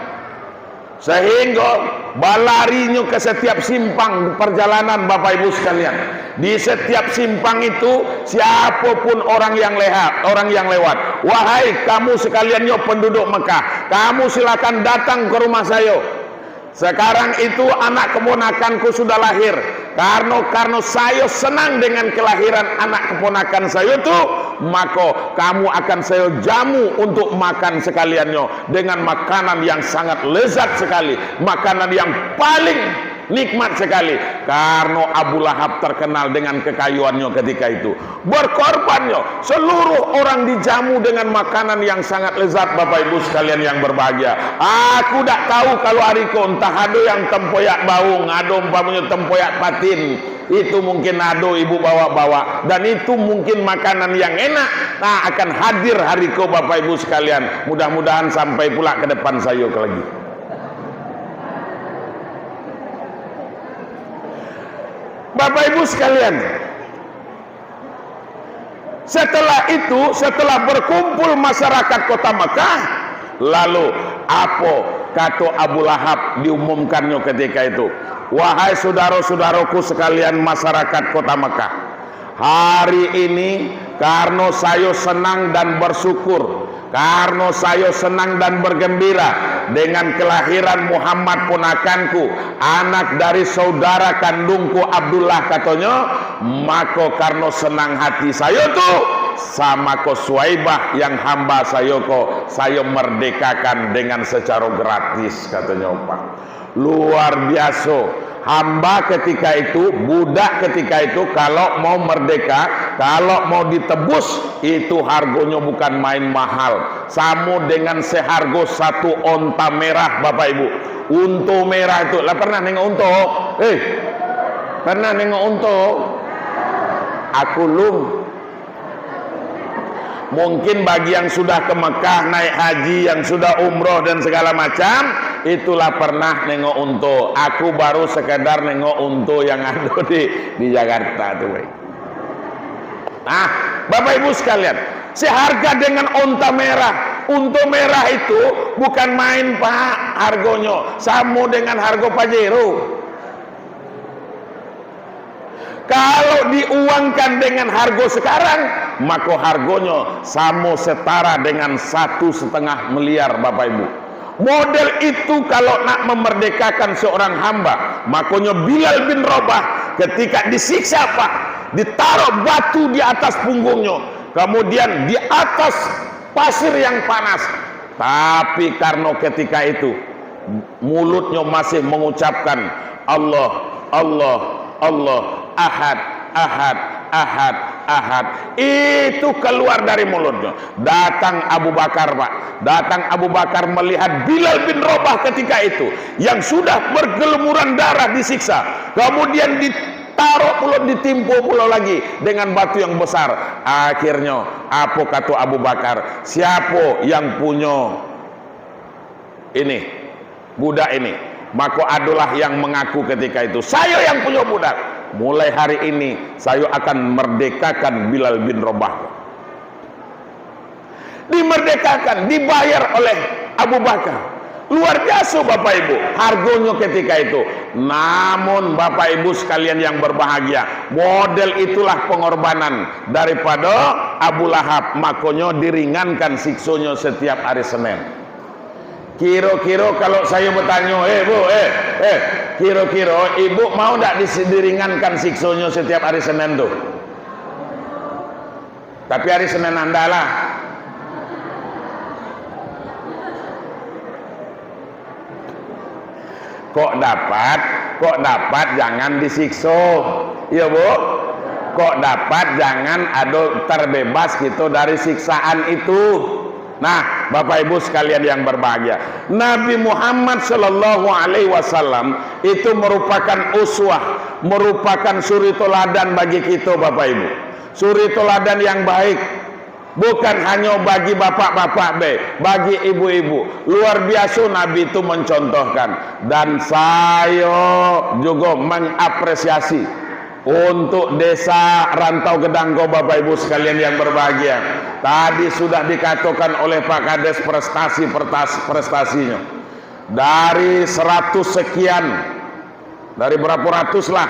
Sehinggo balarinyo ka satiap simpang parjalanan, Bapak Ibu sekalian. Di satiap simpang itu, siapo pun orang yang leha-, orang yang lewat, "Wahai kamu sekaliannyo penduduk Mekah, kamu silakan datang ke rumah sayo. Sekarang itu anak keponakanku sudah lahir. Karano, karano sayo senang dengan kelahiran anak keponakan sayo tu, mako, kamu akan sayo jamu untuk makan sekaliannyo dengan makanan yang sangat lezat sekali, makanan yang paling nikmat sekali." Karano Abu Lahab terkenal dengan kekayuannyo ketika itu. Berkorbannyo, seluruh orang dijamu dengan makanan yang sangat lezat, Bapak Ibu sekalian yang berbahagia. Aku dak tahu kalau ari ko, entah ado yang tempoyak baung, ado umpamonyo tempoyak patin. Itu mungkin ado ibu bawa-bawa. Dan itu mungkin makanan yang enak, nah, akan hadir hari ko, Bapak Ibu sekalian. Mudah-mudahan sampai pula ke depan sayo ke lagi. Bapak Ibu sekalian, setelah itu, setelah berkumpul masyarakat kota Mekah, lalu apo kato Abu Lahab diumumkannyo ketika itu? "Wahai sudaro-sudaroku sekalian masyarakat kota Mekah, hari ini, karano sayo senang dan bersyukur, karano sayo senang dan bergembira dengan kelahiran Muhammad ponakanku, anak dari saudara kandungku Abdullah," katonyo, "mako, karano senang hati sayo tu, samako Suwaibah yang hamba sayo ko, sayo merdekakan dengan secaro gratis," katonyo, Pak. Luar biaso. Hamba ketika itu, budak ketika itu, kalau mau merdeka, kalau mau ditebus, itu hargonyo bukan main mahal. Samo dengan sehargo satu onta merah, Bapak Ibu. Unto merah itu, lah pernah nengok unto? Eh, pernah nengok unto? Aku lum. Mungkin bagi yang sudah ke Mekah, naik haji, yang sudah umroh dan segala macam, itulah pernah nengok unto. Aku baru sekedar nengok unto yang ado di, di Jakarta tu, baik. Nah, Bapak Ibu sekalian, seharga dengan onta merah. Unto merah itu bukan main, Pak, hargonyo. Samo dengan hargo Pajero. Kalau diuangkan dengan hargo sekarang, mako hargonyo samo setara dengan satu setengah miliar, Bapak Ibu. Model itu kalau nak memerdekakan seorang hamba, makonyo Bilal bin Rabah ketika disiksa, Pak, ditaruh batu di atas punggungnyo, kemudian di atas pasir yang panas. Tapi karno ketika itu, mulutnyo masih mengucapkan, "Allah, Allah, Allah, Ahad, Ahad, Ahad, Ahad." Itu keluar dari mulutnyo. Datang Abu Bakar, Pak. Datang Abu Bakar melihat Bilal bin Rabah ketika itu, yang sudah bergelumuran darah disiksa. Kemudian di Taruh pulo, ditimpo pulo lagi dengan batu yang besar. Akhirnyo, apo kato Abu Bakar? Siapo yang punyo ini, budak ini? Mako, adolah yang mangaku ketika itu, "Sayo yang punyo budak. Mulai hari ini, sayo akan merdekakan Bilal bin Rabah." Dimerdekakan, dibayar oleh Abu Bakar. Luar biaso, Bapak Ibu, hargonyo ketika itu. Namun, Bapak Ibu sekalian yang berbahagia, model itulah pengorbanan daripada Abu Lahab, makonyo diringankan siksonyo setiap hari Senin. Kiro-kiro kalau sayo bertanyo, "Eh, Bu, eh, eh, kiro-kiro Ibu mau ndak dis-, diringankan siksonyo setiap hari Senin tu?" Tapi hari Senin andalah. Kok dapat, kok dapat, jangan disikso. Iyo, Bu? Kok dapat, jangan ado terbebas kito dari siksaan itu. Nah, Bapak Ibu sekalian yang berbahagia, Nabi Muhammad sallallahu alaihi wasallam itu merupakan uswah, merupakan suri toladan bagi kito, Bapak Ibu. Suri toladan yang baik, bukan hanyo bagi bapak-bapak be, bagi ibu-ibu. Luar biaso Nabi itu mencontohkan. Dan sayo jugo mengapresiasi untuk Desa Rantau Gedang ko, Bapak Ibu sekalian yang berbahagia. Tadi sudah dikatokan oleh Pak Kades prestasi-prestasi-, prestasinyo. Dari seratus sekian, dari barapo ratus lah,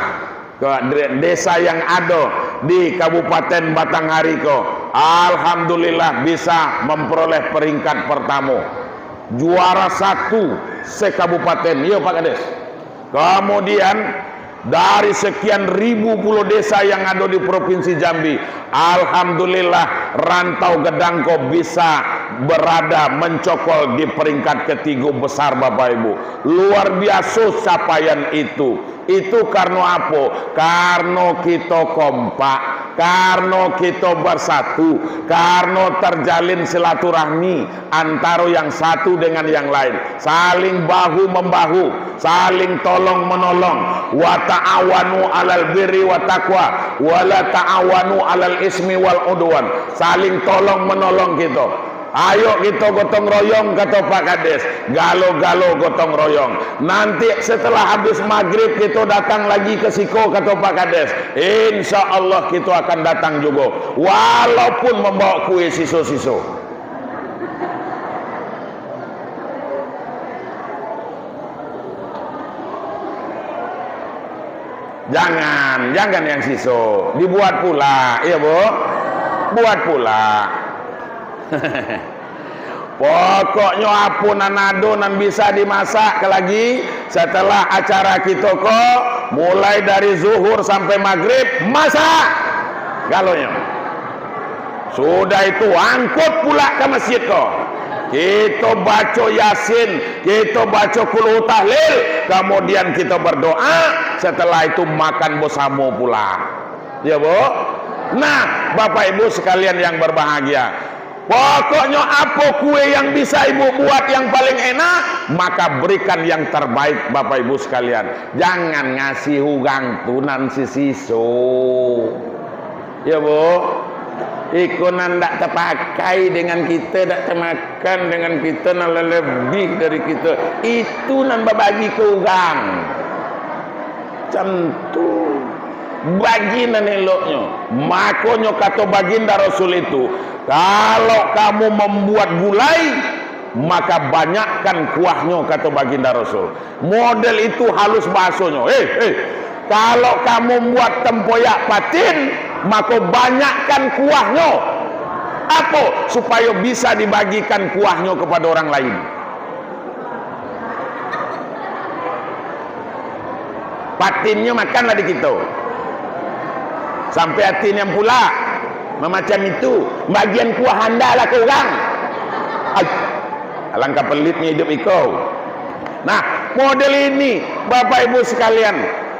ke de-, desa yang ado di Kabupaten Batanghari ko, alhamdulillah bisa memperoleh peringkat pertamo. Juara satu se-kabupaten, iyo, Pak Kades. Kemudian, dari sekian ribu pulo desa yang ado di Provinsi Jambi, alhamdulillah, Rantau Gedang ko bisa berada mencokol di peringkat ketigo besar, Bapak Ibu. Luar biaso capaian itu. Itu karno apo? Karno kito kompak, karno kito bersatu, karno terjalin silaturahmi antaro yang satu dengan yang lain, saling bahu-membahu, saling tolong-menolong. "Wa ta'awanu 'alal birri wa taqwa, wa la ta'awanu 'alal ismi wal 'udwan." Saling tolong-menolong kito. "Ayo kito gotong royong," kato Pak Kades. "Galo-galo gotong royong. Nanti setelah habis magrib, kito datang lagi ke siko," kato Pak Kades. "Insya Allah kito akan datang jugo, walaupun mambawa kue siso-siso." Jangan, jangan yang siso. Dibuat pula, iyo, Bu? Buat pula. Pokoknyo, apo nan ado nan bisa dimasak lagi setelah acara kito ko, mulai dari zuhur sampai magrib, masak galonyo. Sudah itu, angkut pula ka masjid ko. Kito baco Yasin, kito baco Kulhu Tahlil, kamudian kito berdoa, setelah itu makan basamo pula. Ya, Bu? Nah, Bapak Ibu sekalian yang berbahagia, pokoknyo apo kue yang bisa ibu buat yang paling enak, maka berikan yang terbaik, Bapak Ibu sekalian. Jangan ngasiah urang tu nan sisiso. Ya, Bu? Iko nan dak tapakai dengan kito, dak tamakan dengan kito, nan lebih dari kito, itu nan babagi ka urang. Macam tu. Bagi nan eloknyo. Makonyo kato baginda Rasul itu, "Kalau kamu membuat gulai, maka banyakkan kuahnyo," kato baginda Rasul. Model itu halus bahasonyo. "Eh, eh, kalau kamu buat tempoyak patin, mako banyakkan kuahnyo." Apo? Supayo bisa dibagikan kuahnyo kepada orang lain. Patinnyo makanlah di kito. Sampai ati nian pula mamacam itu, bagian kuah andalah ka urang. Ai, alangkah pelitnyo idup iko. Nah, model ini, Bapak Ibu sekalian,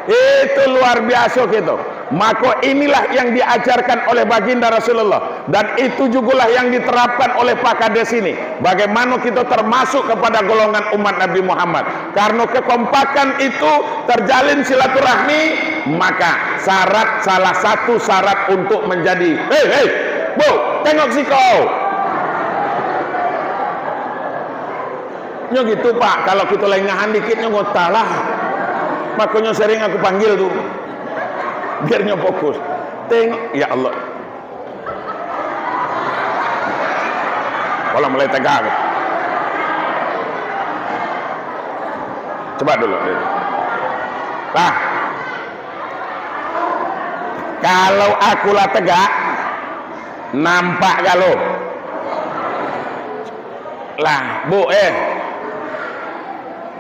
itu luar biaso kito. Mako, inilah yang diajarkan oleh Baginda Rasulullah, dan itu jugolah yang diterapkan oleh Pak Kades ini. Bagaimana kita termasuk kepada golongan umat Nabi Muhammad? Karena kekompakan itu terjalin silaturahmi, maka syarat, salah satu syarat untuk menjadi, hei, hei, Bu, tengok siko. Nyo gitu, Pak, kalau kito lengahan dikit, nyo ngota lah. Makonyo sering aku panggil tu, biar nyo fokus. Tengok, ya Allah. Kalau mulai tegak. Coba dulu, dulu. Lah. Kalau aku lah tegak, nampak galo. Lah, Bu, eh.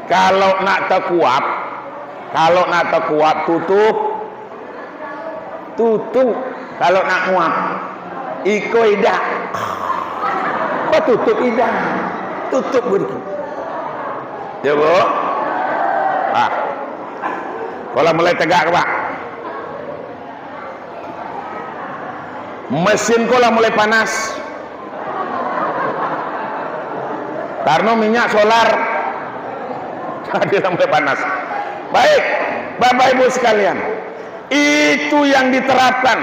Kalau nak takuap, kalau nak takuap, tutup. Tutup. Kalau nak nguap, iko idak. Apa tutup idak? Tutup begitu. Ya, Bu? Ah. Kalau mulai tegak, Pak. Mesin ko lah mulai panas. Karena minyak solar. Dia lah mulai panas. Baik, Bapak Ibu sekalian, itu yang diterapkan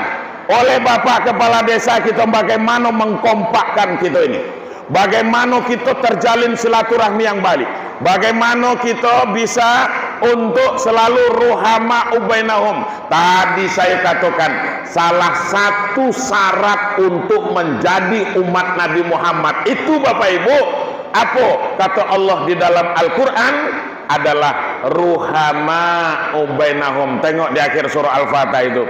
oleh Bapak Kepala Desa kita, bagaimana mengkompakkan kita ini. Bagaimana kita terjalin silaturahmi yang baik? Bagaimana kita bisa untuk selalu ruhama ubainahum? Tadi saya katakan, salah satu syarat untuk menjadi umat Nabi Muhammad itu, Bapak Ibu, apa kata Allah di dalam Al-Quran? Adalah ruhama ubainahum. Tengok di akhir surah Al-Fatihah itu.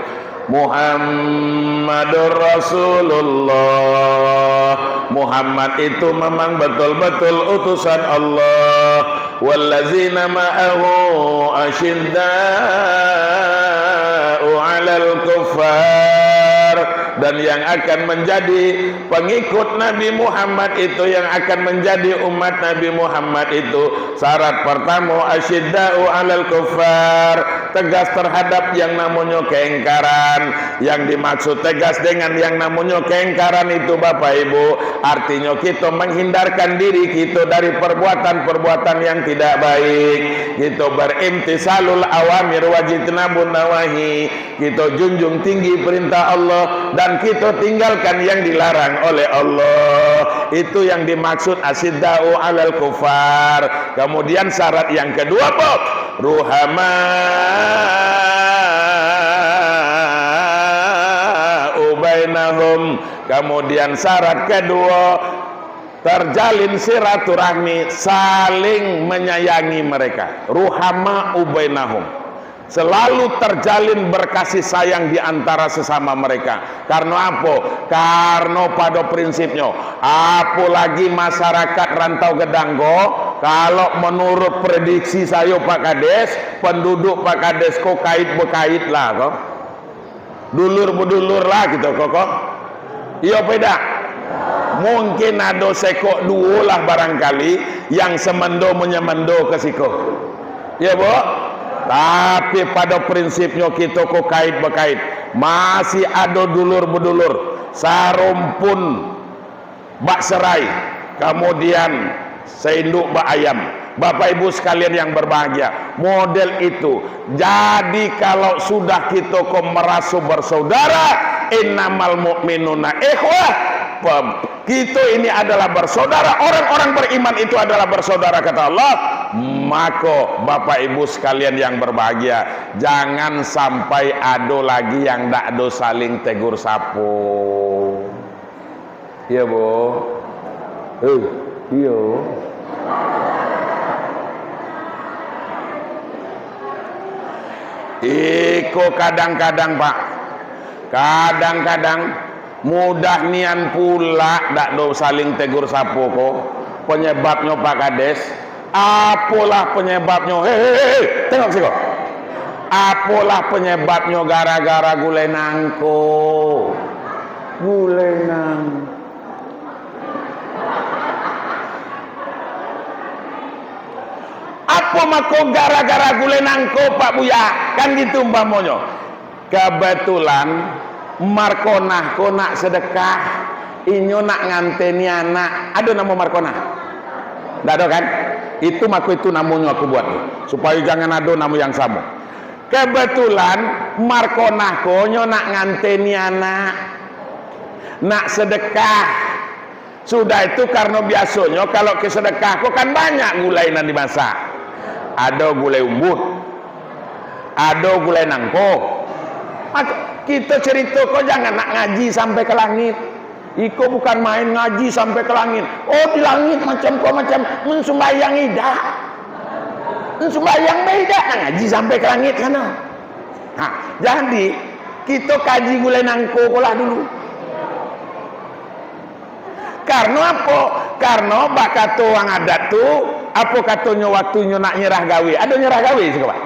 Muhammadur Rasulullah. Muhammad itu memang betul-betul utusan Allah. Wallazina ma'ahu asyidda'u 'alal kuffar. Dan yang akan menjadi pengikut Nabi Muhammad itu, yang akan menjadi umat Nabi Muhammad itu, syarat pertama, asyidda'u 'alal kuffar, tegas terhadap yang namonyo keingkaran. Yang dimaksud tegas dengan yang namonyo keingkaran itu, Bapak Ibu, artinyo kito menghindarkan diri kito dari perbuatan-perbuatan yang tidak baik. Kito berimtisalul awamir wajtinabun nawahi. Kito junjung tinggi perintah Allah dan kito tinggalkan yang dilarang oleh Allah. Itu yang dimaksud asyidda'u 'alal kuffar. Kemudian syarat yang kedua apa? Ruhama ubainahum. Kemudian syarat kedua, terjalin silaturahmi, saling menyayangi mereka. Ruhama ubainahum. Selalu terjalin berkasih sayang di antara sesama mereka. Karena apa? Karena pada prinsipnya, apalagi masyarakat Rantau Gedang ko, kalau menurut prediksi saya, Pak Kades, penduduk Pak Kades ko kait-bekait lah ko. Dulur-bedulur lah kito ko, ko. Iyo apa indak? Mungkin ado sekok duo lah barangkali yang semendo-menyemendo ka siko. Iyo, Bu? Tapi pada prinsipnyo kito ko kait-bekait. Masih ado dulur-bedulur. Sarumpun bak serai, kamudian sainduk bak ayam. Bapak Ibu sekalian yang berbahagia, model itu. Jadi, kalau sudah kito ko maraso bersaudara, innamal mu'minuna ikhwah, pe-, kito ini adalah bersaudara, orang-orang beriman itu adalah bersaudara, kata Allah, mako, Bapak Ibu sekalian yang berbahagia, jangan sampai ado lagi yang dak ado saling tegur sapo. Iyo, Bu. Eh, iyo. Iko kadang-kadang, Pak. Kadang-kadang mudah nian pulak dak do saling tegur sapo ko. Penyebabnyo, Pak Kades, apolah penyebabnyo? Hei, hei, hei, hei, tengok siko. Apolah penyebabnyo? Gara-gara gulai nangko. Gulai nang. Apo mako gara-gara gulai nangko, Pak Buya? Kan gitu umpamonyo. Kebetulan Markonah ko nak sedekah, inyo nak nganteni anak. Ado namo Markonah? Ndak ado kan? Itu mako itu namonyo aku buat tu, supayo jangan ado namo yang samo. Kebetulan Markonah ko nyo nak nganteni anak, nak sedekah. Sudah itu, karano biasonyo kalau ka sedekah ko kan banyak gulai nan dimasak. Ado gulai umbut, ado gulai nangko. Mako, kito carito ko jangan nak ngaji sampai ka langit. Iko bukan main, ngaji sampai ka langit. Oh, di langit macam ko, macam, mun sumbayang idak. Mun sumbayang baidak, nak ngaji sampai ka langit sano. Ha, jadi, kito kaji gulai nangko ko lah dulu. Karano apo? Karano bak kato urang adat tu, apo katonyo waktu inyo nak nyerah gawe? Ado nyerah gawe siko, Pak?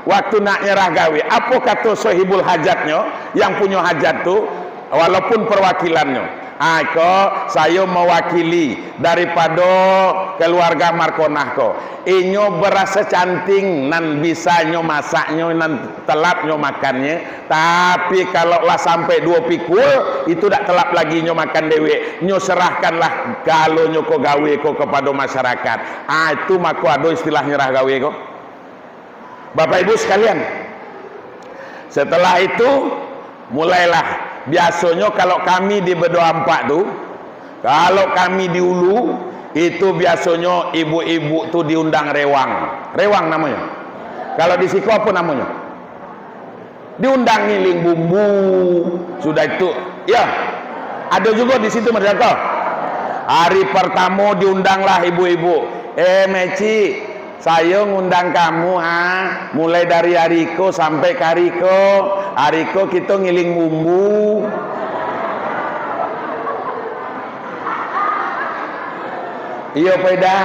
Waktu nak nyerah gawe, apo kato sohibul hajatnyo, yang punyo hajat tu, walaupun perwakilannyo? Ah, iko, sayo mewakili daripado keluarga Markonah ko. Inyo baraso canting nan bisa nyo masaknyo, nan telap nyo makannyo, tapi, kalau lah sampai duo pikul, itu dak telap lagi nyo makan dewek. Nyo serahkanlah galonyo ko, gawe ko, kepado masyarakat. Ah, itu mako ado istilah nyerah gawe ko. Bapak Ibu sekalian, setelah itu, mulailah. Biasonyo, kalau kami di Bedoa Ampak tu, kalau kami di ulu, itu biasonyo ibu-ibu tu diundang rewang. Rewang namonyo. Kalau di siko, apo namonyo? Diundang ngiling bumbu. Sudah itu, ya, ado jugo di situ, Mas Joko. Hari pertamo diundanglah ibu-ibu. "Eh, Meci, sayo ngundang kamu, ha, mulai dari hari ko sampai ka hari ko. Hari ko kito ngiling bumbu." Iyo, Pak Ida?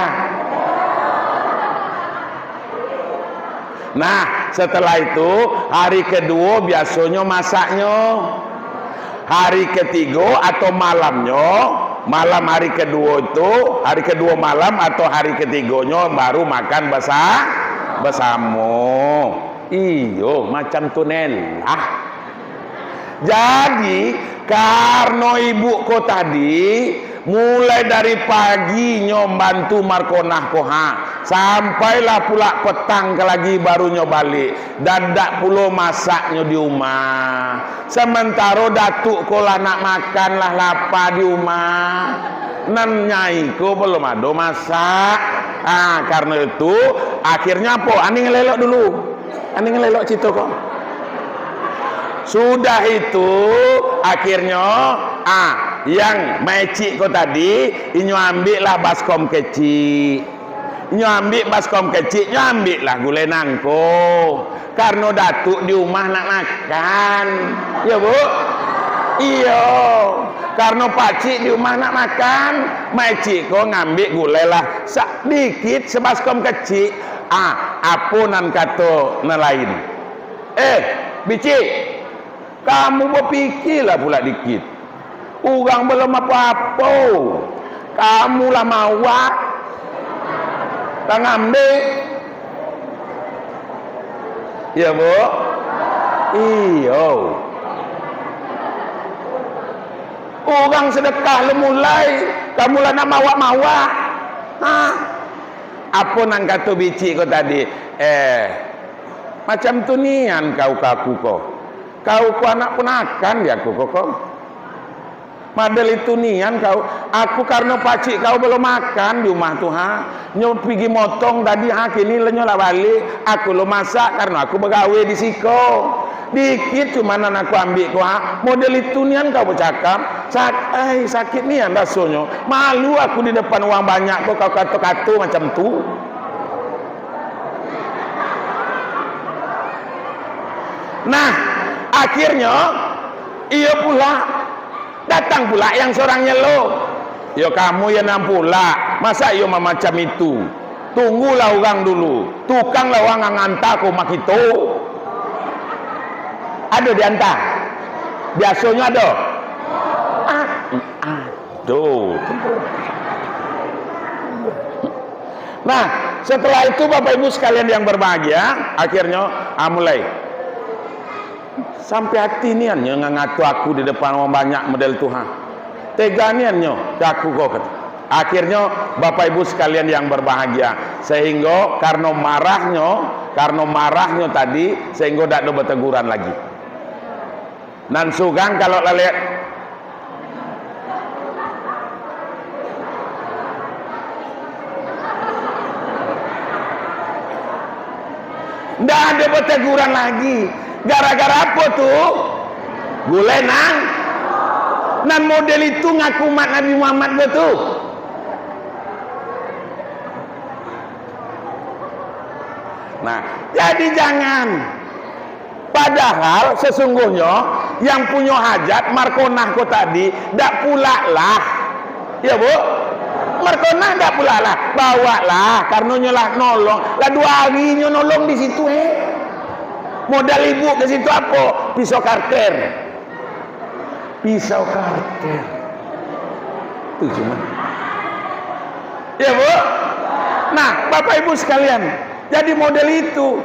Nah, setelah itu, hari keduo biasonyo masaknyo. Hari ketigo atau malamnyo, malam hari keduo itu, hari keduo malam atau hari ketigonyo baru makan basa-, basamo. Iyo, macam tu nelah. Jadi, karano ibu ko tadi, mulai dari pagi nyo mbantu Markonah ko, ha, sampailah pulak petang ka lagi baru nyo baliak, dan dak pulo masaknyo di umah. Samantaro Datuk ko lah nak makan, lah lapa di umah, nan nyai ko balum ado masak. Ah, karano itu, akhirnyo apo? Aning elok dulu. Aning elok carito ko. Sudah itu, akhirnyo, ah, yang maecik ko tadi, inyo ambiaklah baskom kecik. Inyo ambiak baskom kecik, inyo ambiaklah gulai nangko. Karano Datuk di umah nak makan. Iyo, Bu? Iyo. Karano Pacik di umah nak makan, maecik ko ngambiak gulai lah sa-, dikit sabaskom kecik. Ah, apo nan kato nan lain? "Eh, Bicik, kamu bapikialah pulak dikit. Urang balum apo-apo, kamu lah mawak, lah ngambiak." Iyo, Bu? Iyo. Urang sadakah lah mulai, kamu lah nak mawak-mawak. Ha? Apo nan kato Bicik ko tadi? "Eh, macam tu nian kau ka aku ko. Kau ko anak ponakan di aku ko, ko. Model itu nian kau. Aku karano pacik kau balum makan di umah tu, ha. Nyo pigi motong tadi, ha, kini lah nyo lah baliak. Aku lo masak karano aku bagawe di siko. Dikit cuma nan aku ambiak ko, ha. Model itu nian kau bacakap. Sak-, ai, sakik nian rasonyo. Malu aku di depan urang banyak ko, kau kato-kato macam tu." Nah, akhirnyo, iyo pulak. Datang pulak yang sorang nyelo. "Yo kamu yo nan pulak, masa iyo mamacam itu? Tunggulah urang dulu, tukanglah urang nan anta ka umah kito." Ado dianta? Biasonyo ado? Ah, ado. Nah, setelah itu, Bapak Ibu sekalian yang berbahagia, akhirnyo, ah, mulai. Sampai hati nian nyo ngangatu aku di depan urang banyak model tu, ha. Tega nian nyo ka aku ko, kata. Akhirnyo, Bapak Ibu sekalian yang berbahagia, sehingga karno marahnyo, karno marahnyo tadi, sehingga dak ado bateguran lagi. Nan surang kalau lalek, ndak ado bateguran lagi. Gara-gara apo tu? Gulai nan, nan model itu ngaku umat Nabi Muhammad ko tu. Nah, jadi jangan. Padahal sesungguhnyo yang punyo hajat Markonah ko tadi, dak pulak lah. Ya, Bu? Markonah dak pulak lah. Bawaklah, karnonyo lah nolong. Lah duo hari nyo nolong di situ, eh. Modal ibu ke situ apo? Pisau karter. Pisau karter. Tu cuma. Ya, Bu? Nah, Bapak Ibu sekalian, jadi model itu.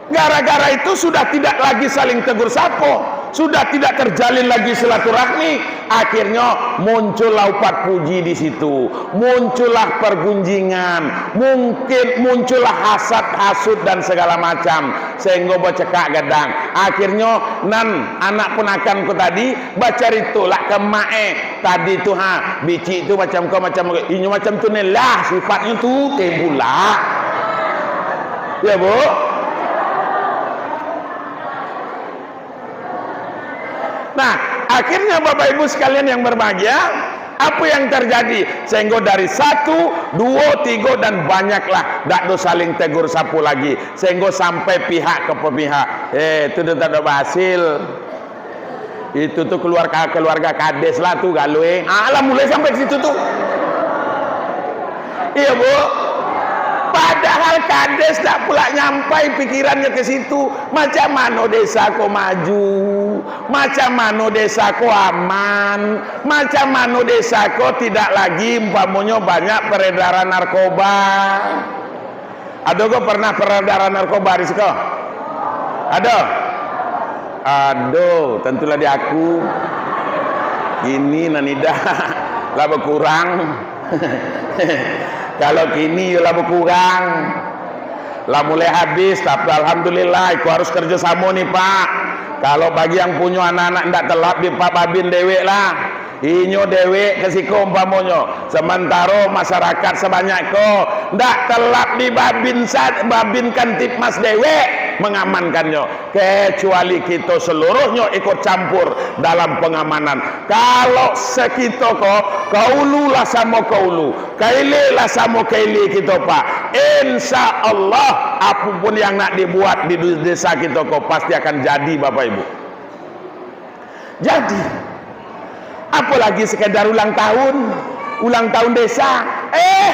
Gara-gara itu sudah tidak lagi saling tegur sapo, sudah tidak terjalin lagi silaturahmi. Akhirnyo muncullah upat puji di situ, muncullah pergunjingan, mungkin muncullah hasad, hasut dan segala macam, sehingga bacekak gadang. Akhirnyo nan anak punakan ko tadi bacarito lah ka mak e, tadi tu ha, bicik tu macam ko, macam ko, inyo macam tu ne lah, sifatnyo tu, tembulak. Ya, Bu? Nah, akhirnya Bapak Ibu sekalian yang berbahagia, apa yang terjadi? Sehingga dari satu, duo, tigo, dan banyaklah, dak do saling tegur sapu lagi, sehingga sampai pihak ke pihak. Eh, itu dah tak ada berhasil. Itu tu keluarga, keluarga kades lah tu, galui. Ah, lah mulai sampai ke situ tu. Iya, Bu. Padahal kades dak pulak nyampai pikirannyo ke situ. Macam mano desa ko maju? Macam mano desa ko aman? Macam mano desa ko tidak lagi, umpamonyo, banyak peredaran narkoba? Ado ko pernah peredaran narkoba di siko? Ado? Ado, tantulah di aku. Kini nan idak lah bakurang. Kalau kini yo lah bakurang. Lah mulai habis, tapi alhamdulillah, iko harus kerjasamo ni, Pak. Kalau bagi yang punyo anak-anak, ndak telap di Pak Babin dewek lah. Inyo dewek ke siko umpamonyo. Sementaro masyarakat sabanyak ko, ndak telap di Babin sa-, Babin Kamtibmas dewek mangamankan nyo. Kecuali kito seluruhnyo ikut campur dalam pengamanan. Kalau sakito ko, ka ulu lah samo ka ulu, ka ilia lah samo ka ilia kito, Pak. Insya Allah, apapun yang nak dibuat di du-, desa kito ko, pasti akan jadi, Bapak Ibu. Jadi, apalagi sekedar ulang tahun, ulang tahun desa. Eh,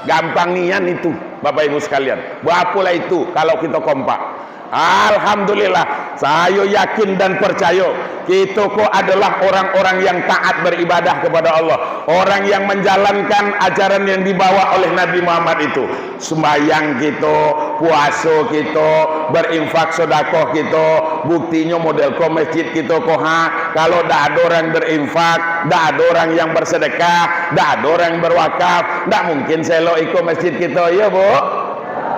gampang nian itu, Bapak Ibu sekalian. Baapolah itu kalau kito kompak. Alhamdulillah, sayo yakin dan percayo, kito ko adalah orang-orang yang taat beribadah kepada Allah, orang yang menjalankan ajaran yang dibawa oleh Nabi Muhammad itu. Sumbayang kito, puaso kito, berinfak sodakoh kito, buktinyo model ko masjid kito ko, ha. Kalau dak ado orang berinfak, dak ado orang yang bersedekah, dak ado orang yang berwakaf, dak mungkin saelok iko masjid kito, iyo, Bu?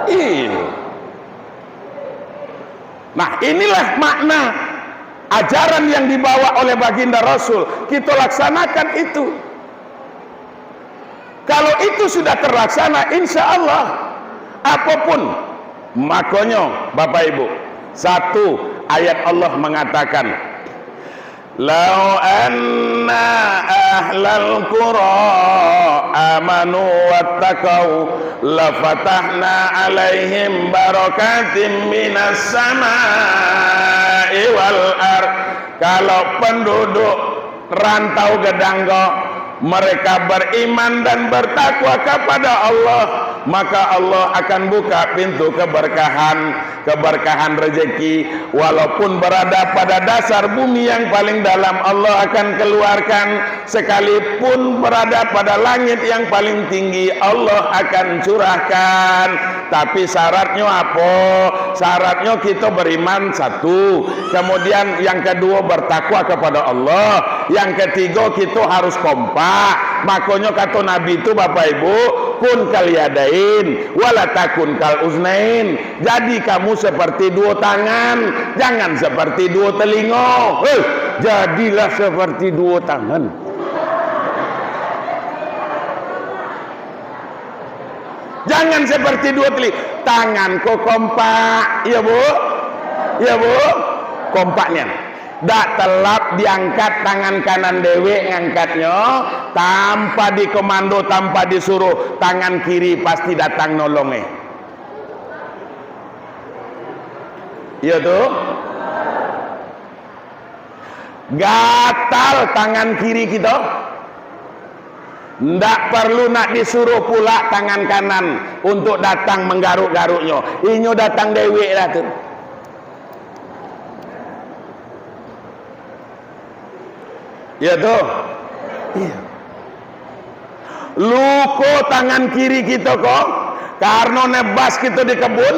Iyo. Nah, inilah makna ajaran yang dibawa oleh Baginda Rasul. Kito laksanakan itu. Kalau itu sudah terlaksana, insya Allah, apapun. Makonyo, Bapak Ibu, satu ayat Allah mengatakan, "Lau anna ahlal qura amanu wattaqau, lafatahna alaihim barakatim minas samai wal ar." Kalau penduduk rantau gadang ko, mereka beriman dan bertakwa kepada Allah, maka Allah akan buka pintu keberkahan, keberkahan rezeki. Walaupun berada pada dasar bumi yang paling dalam, Allah akan keluarkan. Sekalipun berada pada langit yang paling tinggi, Allah akan curahkan. Tapi syaratnyo apo? Syaratnyo kito beriman satu. Kemudian yang kedua bertakwa kepada Allah. Yang ketiga kito harus kompak. Makonyo kato Nabi tu, Bapak Ibu, kun kal yadain, wala takun kal uznain. Jadi kamu seperti duo tangan, jangan seperti duo telingo. Hei, jadilah seperti duo tangan. Jangan seperti duo teli-, tangan ko kompak, iyo, Bu? Iyo, Bu? Kompak nian. Dak telap diangkat tangan kanan dewek ngangkatnyo, tanpa dikomando, tanpa disuruh, tangan kiri pasti datang nolong, eh. Iyo tu? Gatal tangan kiri kito. Ndak perlu nak disuruh pula tangan kanan untuk datang manggaruk-garuknyo. Inyo datang dewek lah tu. Iyo tu? Iyo. Luko tangan kiri kito ko, karano nebas kito di kebun,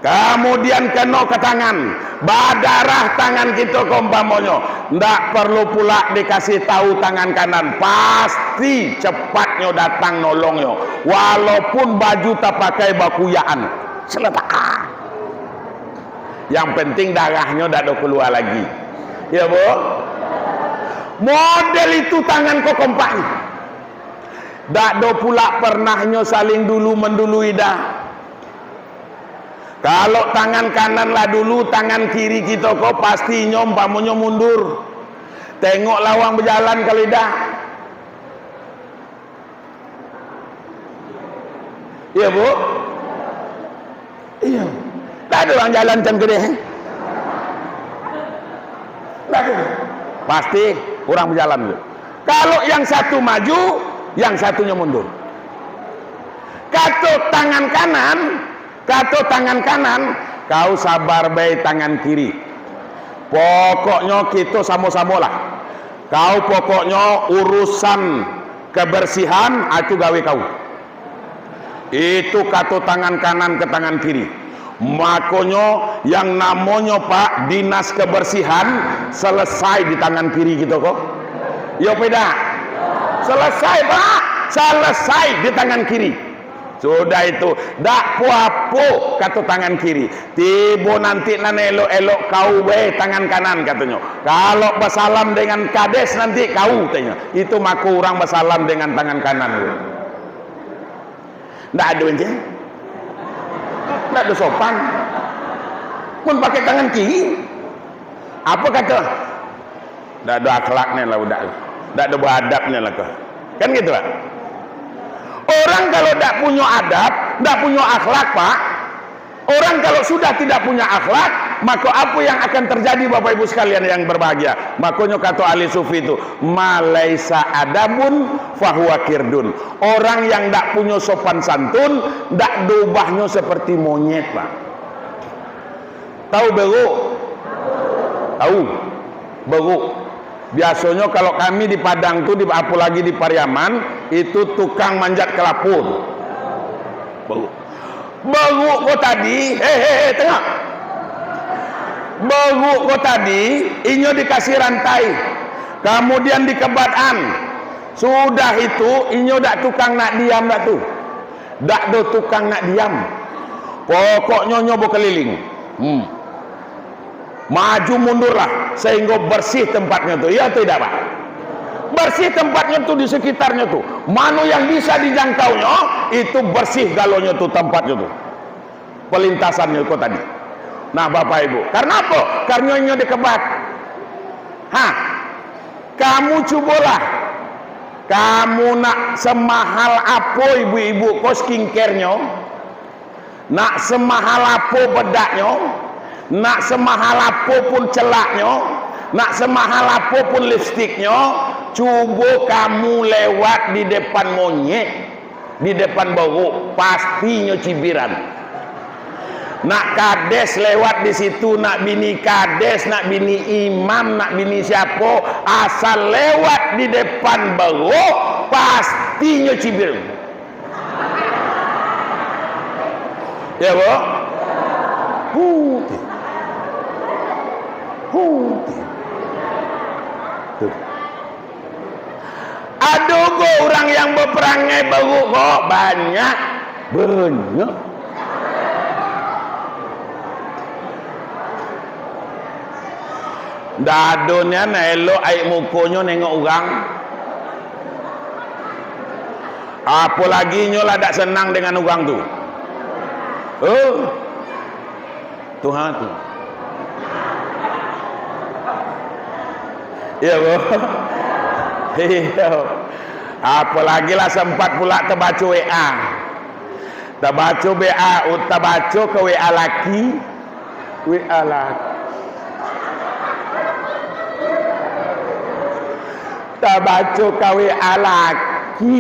Kamudian keno ka tangan, badarah tangan kito ko umpamonyo, ndak parlu pulak dikasih tahu tangan kanan, pasti cepatnyo datang nolongnyo, walaupun baju tapakai bakuyakan. Seletak. Yang penting darahnyo ndak ado kalua lagi. Ya, Bu? Model itu tangan ko kompaknyo. Ndak ado pulak parnahnyo saling dulu mandului, dak. Kalau tangan kanan lah dulu, tangan kiri kito ko pasti inyo umpamonyo mundur. Tengok lah urang bajalan kalau idak. Iyo, Bu? Iyo. Ndak ado urang jalan macam ko deh. Ndak ado. Pasti urang bajalan dulu. Kalau yang satu maju, yang satunyo mundur. Kato tangan kanan, kato tangan kanan, kau sabar bae tangan kiri. Pokoknyo kito samo-samolah. Kau pokoknyo urusan kebersihan, ah, itu gawe kau. Itu kato tangan kanan ka tangan kiri. Makonyo, yang namonyo, Pak, dinas kebersihan selesai di tangan kiri kito ko. Iyo, peda? Selesai, Pak. Selesai di tangan kiri. Sudah itu, dak apo-apo, kato tangan kiri. Tibo nanti nan elok-elok kau bae tangan kanan, katonyo. Kalau basalam dengan kades nanti kau, tanyo. Itu mako urang basalam dengan tangan kanan. Ndak ado, Enceh. Ndak ado sopan. Mun pakai tangan kiri, apo kato? Ndak ado akhlaknyo lah budak tu. Ndak ado beadabnyo lah ko. Kan gitu, Pak? Orang kalau ndak punyo adab, ndak punyo akhlak, Pak, orang kalau sudah tidak punya akhlak, maka apa yang akan terjadi, Bapak Ibu sekalian yang berbahagia? Makonyo kato ahli sufi tu, "Ma laisa adabun fahuwa kirdun." Orang yang ndak punyo sopan santun, ndak ado ubahnyo seperti monyet, Pak. Tahu beruk? Tahu. Beruk. Biasonyo kalau kami di Padang tu, di, apolagi di Pariaman, itu tukang manjat kalapo tu. Beruk. Beruk ko tadi, he, he, he, tengok. Beruk ko tadi, inyo dikasih rantai. Kamudian dikebakan. Sudah itu, inyo dak tukang nak diam dak tu. Dak do tukang nak diam. Pokoknyo nyo bakaliling. Hmm. Maju mundurlah, sahinggo bersih tempatnyo tu. Iyo atau idak, Pak? Bersih tempatnyo tu, di sekitarnyo tu. Mano yang bisa dijangkaunyo, itu bersih galonyo tu, tempatnyo tu. Pelintasannyo ko tadi. Nah, Bapak Ibu, karena apo? Karena inyo dikebat. Ha, kamu cubolah. Kamu nak semahal apo ibu-ibu ko skincare-nyo, nak semahal apo bedaknyo, nak semahal apo pun celaknyo, nak semahal apo pun lipstiknyo, cubo kamu lewat di depan monyet, di depan beruk, pasti inyo cibiran. Nak kades lewat di situ, nak bini kades, nak bini imam, nak bini siapo, asal lewat di depan beruk, pasti inyo cibir. Ya, bo? Putih. Putih. Tuh. Ado go urang yang baparangai baruak ko? Banyak. Banyak. Ndak ado nian elok aik mukonyo nengok urang. Apolagi nyo lah dak senang dengan urang tu. Oh. Tuhan tu. Iya, bo. Iya. Apolagi lah sempat pula tabaco W A. Tabaco B A, tabaco ka W A laki. W A laki. Tabaco ka W A laki.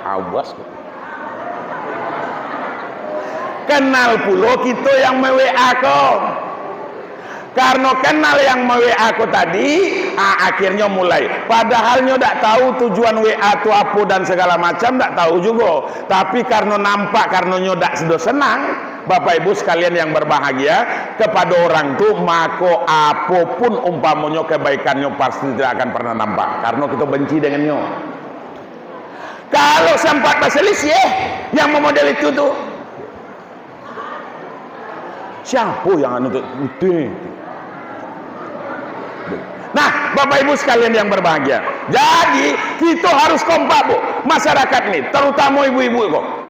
Awas. Kenal pulo kito yang me-W A ko. Karno kenal yang me-W A ko tadi, ah, akhirnyo mulai. Padahal nyo dak tahu tujuan W A tu apo dan segala macam, dak tahu jugo. Tapi karno nampak, karno nyo dak sudo senang, Bapak Ibu sekalian yang berbahagia, kepada orang tu, mako apo pun umpamonyo kebaikannyo pasti tidak akan pernah nampak. Karno kito benci dengannyo. Kalau sempat baselisih, yang memodel itu tu, siapo yang anu tu? Itu. Nah, Bapak Ibu sekalian yang berbahagia. Jadi, kito harus kompak, Bu. Masyarakat ni, terutamo ibu-ibu ko.